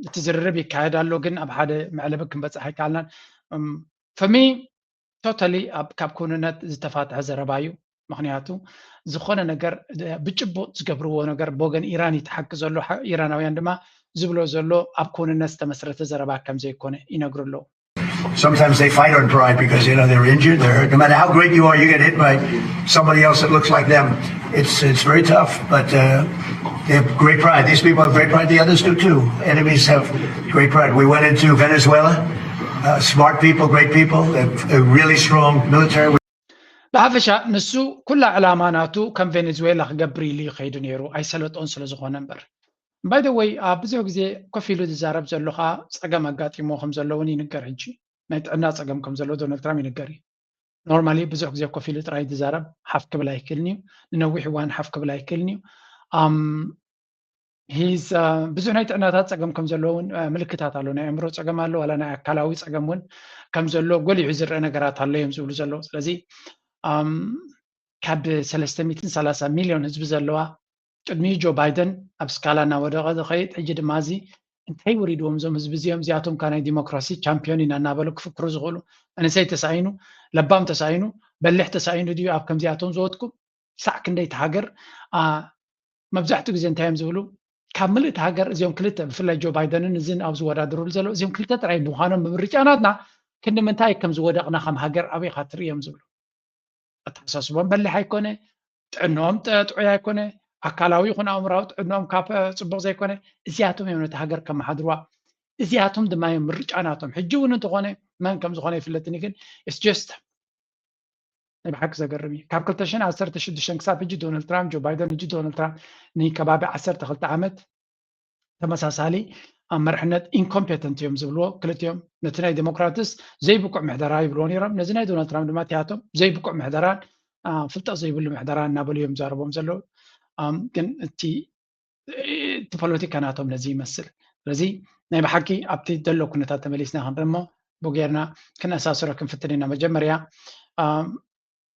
እቲ ዝርርብ ይካየድ ኣሎ ግን ኣብ ሓደ መዕለቢ ክንበፅሕ ኣይከኣልናን። For me totally ካብ ክውንነት ዝተፋትሐ ዘረባ እዩ። ምክንያቱ ዝኾነ ነገር ብጭቡጥ ዝገብርዎ ነገር ብወገን ኢራን ይተሓቂ ዘሎ ኢራናውያን ድማ ዝብሎ ዘሎ ኣብ ክውንነት ዝተመስረተ ዘረባ ከም ዘይኮነ ይነግሩ ኣለዉ። Sometimes they fight on pride because you know they're injured, they're hurt. No matter how great you are, you get hit by somebody else that looks like them. It's it's very tough, but uh, they have great pride. These people have great pride. The others do too. Enemies have great pride. We went into Venezuela. Uh, smart people, great people, a, a really strong military. ብሓፈሻ ንሱ ኩላ ዕላማ ናቱ ከም ቬኔዙዌላ ክገብር ኢሉ ይኸይዱ ነይሩ ኣይሰለጦን ስለ ዝኾነ እምበር። By the way ኣብ ብዙሕ ግዜ ኮፍ ኢሉ ዝዛረብ ዘሎ ከዓ ፀገም ኣጋጢሞ ከም ዘሎ እውን ይንገር። ሕጂ ናይ ጥዕና ፀገም ከም ዘሎ ዶናልድ ትራምፕ ይንገር እዩ። Normally ብዙሕ ግዜ ኮፍ ኢሉ ጥራይ ዝዛረብ ሓፍ ክብል ኣይክእልን እዩ። ንነዊሕ እዋን ሓፍ ክብል ኣይክእልን እዩ። ብዙሕ ናይ ጥዕናታት ፀገም ከም ዘለዎ እውን ምልክታት ኣሎ። ናይ ኣእምሮ ፀገም ኣሎ ዋላ ናይ ኣካላዊ ፀገም እውን ከም ዘሎ ጎሊሑ ዝረአ ነገራት ኣሎ እዮም ዝብሉ ዘለዉ። ስለዚ ካብ ሰለስተ ሚእትን ሰላሳ ሚልዮን ህዝቢ ዘለዋ ቅድሚኡ ጆ ባይደን ኣብ ስካላ እናወደቐ ዝኸይድ ሕጂ ድማ እዚ እንታይ ወሪድዎም እዞም ህዝቢ እዚኦም እዚኣቶም ካ ናይ ዲሞክራሲ ቻምፒዮን ኢና እናበሉ ክፍክሩ ዝኽእሉ መንእሰይ ተሳኢኑ ለባም ተሳኢኑ በሊሕ ተሳኢኑ ድዩ ኣብ ከምዚኣቶም ዝወትኩም ሳዕ ክንደይቲ ሃገር መብዛሕትኡ ግዜ እንታይ እዮም ዝብሉ ካብ ምልእቲ ሃገር እዚኦም ክልተ ብፍላይ ጆ ባይደንን እዝን ኣብ ዝወዳደሩሉ ዘለዉ እዚኦም ክልተ ጥራይ ብምዃኖም ብምርጫ ናትና ክንዲ ምንታይ ከም ዝወደቕና ከም ሃገር ኣበይ ኢኻ ትርእዮም ዝብሉ ኣተሓሳስቦም በሊሕ ኣይኮነ ጥዕንኦም ጥዑይ ኣይኮነ ኣካላዊ ይኹን ኣእምራዊ ጥዕንኦም ካብ ፅቡቅ ዘይኮነ እዚኣቶም እዮም ነቲ ሃገር ከመሓድርዋ እዚኣቶም ድማ እዮም ምርጫ ናቶም ሕጂ እውን እንተኾነ መን ከም ዝኾነ ይፍለጥኒ ግን it's just ናይ ብሓቂ ዘገርም እዩ ካብ ክልተ ሽሕን ዓሰርተ ሽዱሽተን ክሳብ ሕጂ ዶናልድ ትራምፕ ጆ ባይደን ሕጂ ዶናልድ ትራምፕ ንከባቢ ዓሰርተ ክልተ ዓመት ተመሳሳሊ ኣብ መርሕነት incompetent እዮም ዝብልዎ ክልቲኦም ነቲ ናይ ዴሞክራትስ ዘይብቁዕ ምሕደራ ይብልዎ ነይሮም ነዚ ናይ ዶናልድ ትራምፕ ድማ እቲኣቶም ዘይብቁዕ ምሕደራን ፍልጠት ዘይብሉ ምሕደራ እናበሉ እዮም ዛረቦም ዘለዉ ግን እቲ እቲ ፖለቲካ ናቶም ነዚ ይመስል ስለዚ ናይ ብሓቂ ኣብቲ ዘሎ ኩነታት ተመሊስና ክንርኢ እሞ ብጌርና ክነሳስሮ ክንፍትን ኢና መጀመርያ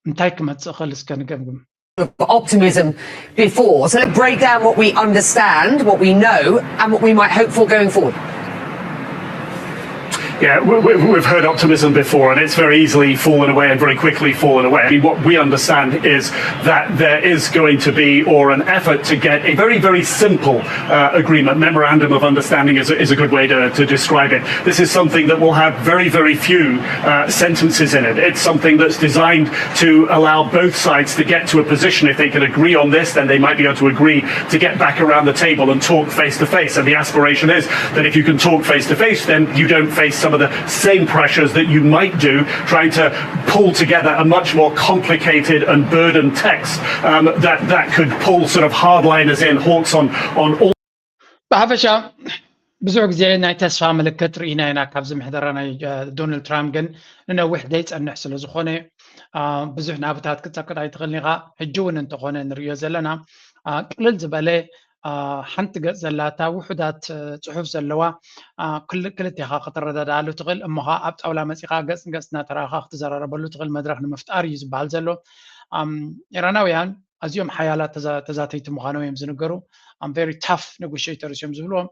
እንታይ ክመጽእ ክእል እስከ ንገምግም። Optimism before. So let's break down what we understand, what we know, and what we might hope for going forward. Yeah, we, we, we've heard optimism before, and it's very easily fallen away and very quickly fallen away. I mean, what we understand is that there is going to be, or an effort to get, a very, very simple uh, agreement. Memorandum of understanding is, is a good way to, to describe it. This is something that will have very, very few uh, sentences in it. It's something that's designed to allow both sides to get to a position. If they can agree on this, then they might be able to agree to get back around the table and talk face to face. And the aspiration is that if you can talk face to face, then you don't face some of the same pressures that you might do trying to pull together a much more complicated and burdened text um, that, that could pull sort of hardliners in, hawks on, on all. ብሓፈሻ ብዙሕ ግዜ ናይ ተስፋ ምልክት ርኢና ኢና ካብዚ ምሕደራ ናይ ዶናልድ ትራምፕ፣ ግን ንነዊሕ ዘይፀንሕ ስለ ዝኾነ ብዙሕ ናብታት ክትፀቅጥ ኣይትኽእልን ኢኻ። ሕጂ እውን እንተኾነ ንርእዮ ዘለና ቅልል ዝበለ ሓንቲ ገፅ ዘላታ ውሑዳት ፅሑፍ ዘለዋ ክልቲኻ ክትረዳድኣሉ ትኽእል እሞ ኸዓ ኣብ ጣውላ መፂኻ ገፅ ንገፅ እናተረኣኻ ክትዘራረበሉ ትኽእል መድረኽ ንምፍጣር እዩ ዝበሃል ዘሎ። ኢራናውያን ኣዝዮም ሓያላት ተዛተይቲ ምዃኖም እዮም ዝንገሩ። Very tough negotiators እዮም ዝብልዎም።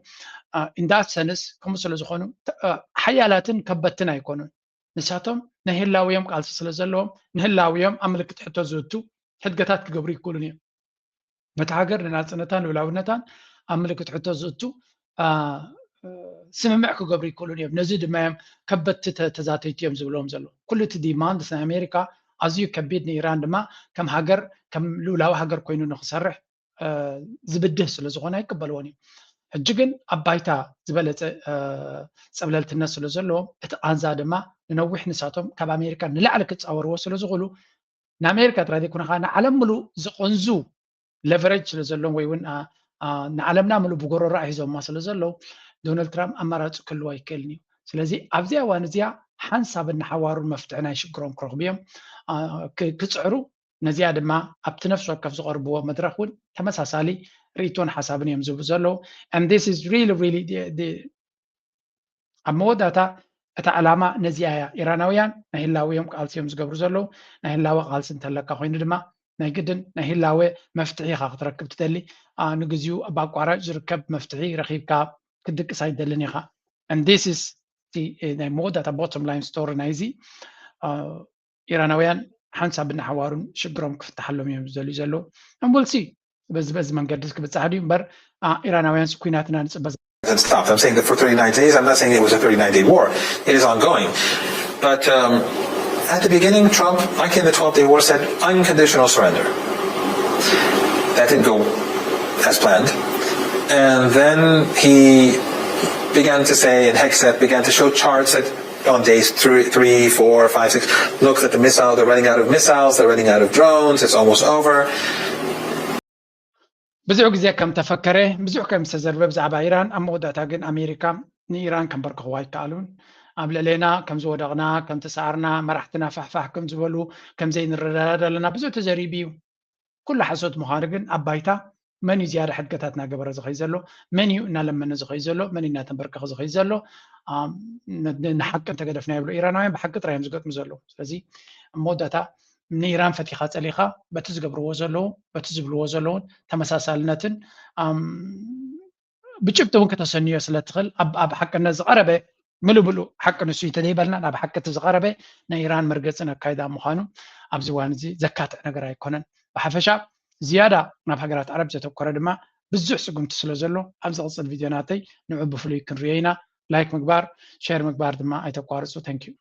In that sense ከምኡ ስለ ዝኾኑ ሓያላትን ከበትን ኣይኮኑን። ንሳቶም ናይ ህላውዮም ቃልሲ ስለ ዘለዎም ንህላውዮም ኣብ ምልክት ሕቶ ዝእቱ ሕድገታት ክገብሩ ይክእሉን እዮም። ነቲ ሃገር ንናፅነታን ልኡላውነታን ኣብ ምልክት ሕቶ ዝእቱ ስምምዕ ክገብሩ ይክእሉን እዮም። ነዚ ድማ እዮም ከበድቲ ተዛተይቲ እዮም ዝብልዎም ዘለዉ። ኩሉ እቲ demand ናይ ኣሜሪካ ኣዝዩ ከቢድ፣ ንኢራን ድማ ከም ሃገር ከም ልኡላዊ ሃገር ኮይኑ ንክሰርሕ ዝብድህ ስለ ዝኾነ ኣይቅበልዎን እዮም። ሕጂ ግን ኣብ ባይታ ዝበለፀ ፀብለልትነት ስለ ዘለዎም እቲ ቃንዛ ድማ ንነዊሕ ንሳቶም ካብ ኣሜሪካ ንላዕሊ ክፃወርዎ ስለ ዝኽእሉ ንኣሜሪካ ጥራይ ዘይኮነ ከዓ ንዓለም ምሉእ ዝቐንዙ leverage ስለ ዘለዎም ወይ እውን ንዓለምና ምሉእ ብጎረሮ ኣሂዞማ ስለ ዘለዉ ዶናልድ ትራምፕ ኣማራፂ ክህልዎ ኣይክእልን እዩ። ስለዚ ኣብዚ እዋን እዚኣ ሓንሳብን ንሓዋሩን መፍትሒ ናይ ሽግሮም ክረኽቡ እዮም ክፅዕሩ። ነዚኣ ድማ ኣብቲ ነፍሲ ወከፍ ዝቐርብዎ መድረኽ እውን ተመሳሳሊ ርእይቶን ሓሳብን እዮም ዝህቡ ዘለዉ። And this is really really ኣብ መወዳእታ እታ ዕላማ ነዚኣ እያ። ኢራናውያን ናይ ህላወ እዮም ቃልሲ እዮም ዝገብሩ ዘለዉ። ናይ ህላወ ቃልሲ እንተለካ ኮይኑ ድማ ናይ ግድን ናይ ህላወ መፍትሒ ኢኻ ክትረክብ ትደሊ። ንግዚኡ ብኣቋራጭ ዝርከብ መፍትሒ ረኺብካ ክትድቅስ ኣይደልን ኢኻ። And this is ናይ መወዳእታ bottom line story ናይዚ። ኢራናውያን ሓንሳብ እናሓዋሩን ሽግሮም ክፍትሓሎም እዮም ዝደልዩ ዘለዉ። And we'll see በዚ በዚ መንገዲ ክብፃሕ ድዩ እምበር ኢራናውያን ኩናትና ንፅበ and stop. I'm saying that for thirty-nine days, I'm not saying it was a thirty-nine day war. It is ongoing. But um, at the beginning, Trump, like in the twelve day war, said unconditional surrender. That didn't go as planned. And then he began to say, and Hegseth began to show charts that on days three, three, four, five, six, look at the missile, they're running out of missiles, they're running out of drones, it's almost over. ብዙሕ ግዜ ከም ተፈከረ ብዙሕ ከም ዝተዘርበ ብዛዕባ ኢራን ኣብ መወዳእታ ግን ኣሜሪካ ንኢራን ከንበርክኽዋ ኣይከኣሉን። ኣብ ልዕሌና ከም ዝወደቕና ከም ተሰኣርና መራሕትና ፋሕፋሕ ከም ዝበሉ ከም ዘይንረዳዳ ዘለና ብዙሕ ተዘሪቡ እዩ። ኩሉ ሓሶት ምዃኑ ግን ኣብ ባይታ መን እዩ ዝያዳ ሕድገታት እናገበረ ዝኸይ ዘሎ፣ መን እዩ እናለመነ ዝኸይ ዘሎ፣ መን እዩ እናተንበርከኸ ዝኸይ ዘሎ፣ ንሓቂ እንተገደፍና ይብሉ ኢራናውያን ብሓቂ ጥራይ እዮም ዝገጥሙ ዘለዉ። ስለዚ ኣብ መወዳእታ ንኢራን ፈቲኻ ጸሊኻ በቲ ዝገብርዎ ዘለዉ በቲ ዝብልዎ ዘለዉን ተመሳሳልነትን ብጭብጢ እውን ከተሰንዮ ስለ ትኽእል ኣብ ሓቅነት ዝቐረበ ምሉእ ምሉእ ሓቂ ንሱ እዩ ተዘይበልና ናብ ሓቂ እቲ ዝቐረበ ናይ ኢራን መርገፅን ኣካይዳ ምዃኑ ኣብዚ እዋን እዚ ዘካትዕ ነገር ኣይኮነን። ብሓፈሻ ዝያዳ ናብ ሃገራት ዓረብ ዘተኮረ ድማ ብዙሕ ስጉምቲ ስለ ዘሎ ኣብ ዝቕፅል ቪድዮ ናተይ ንዑ ብፍሉይ ክንሪኦ ኢና። ላይክ ምግባር ሸር ምግባር ድማ ኣይተቋርፁ። Thank you።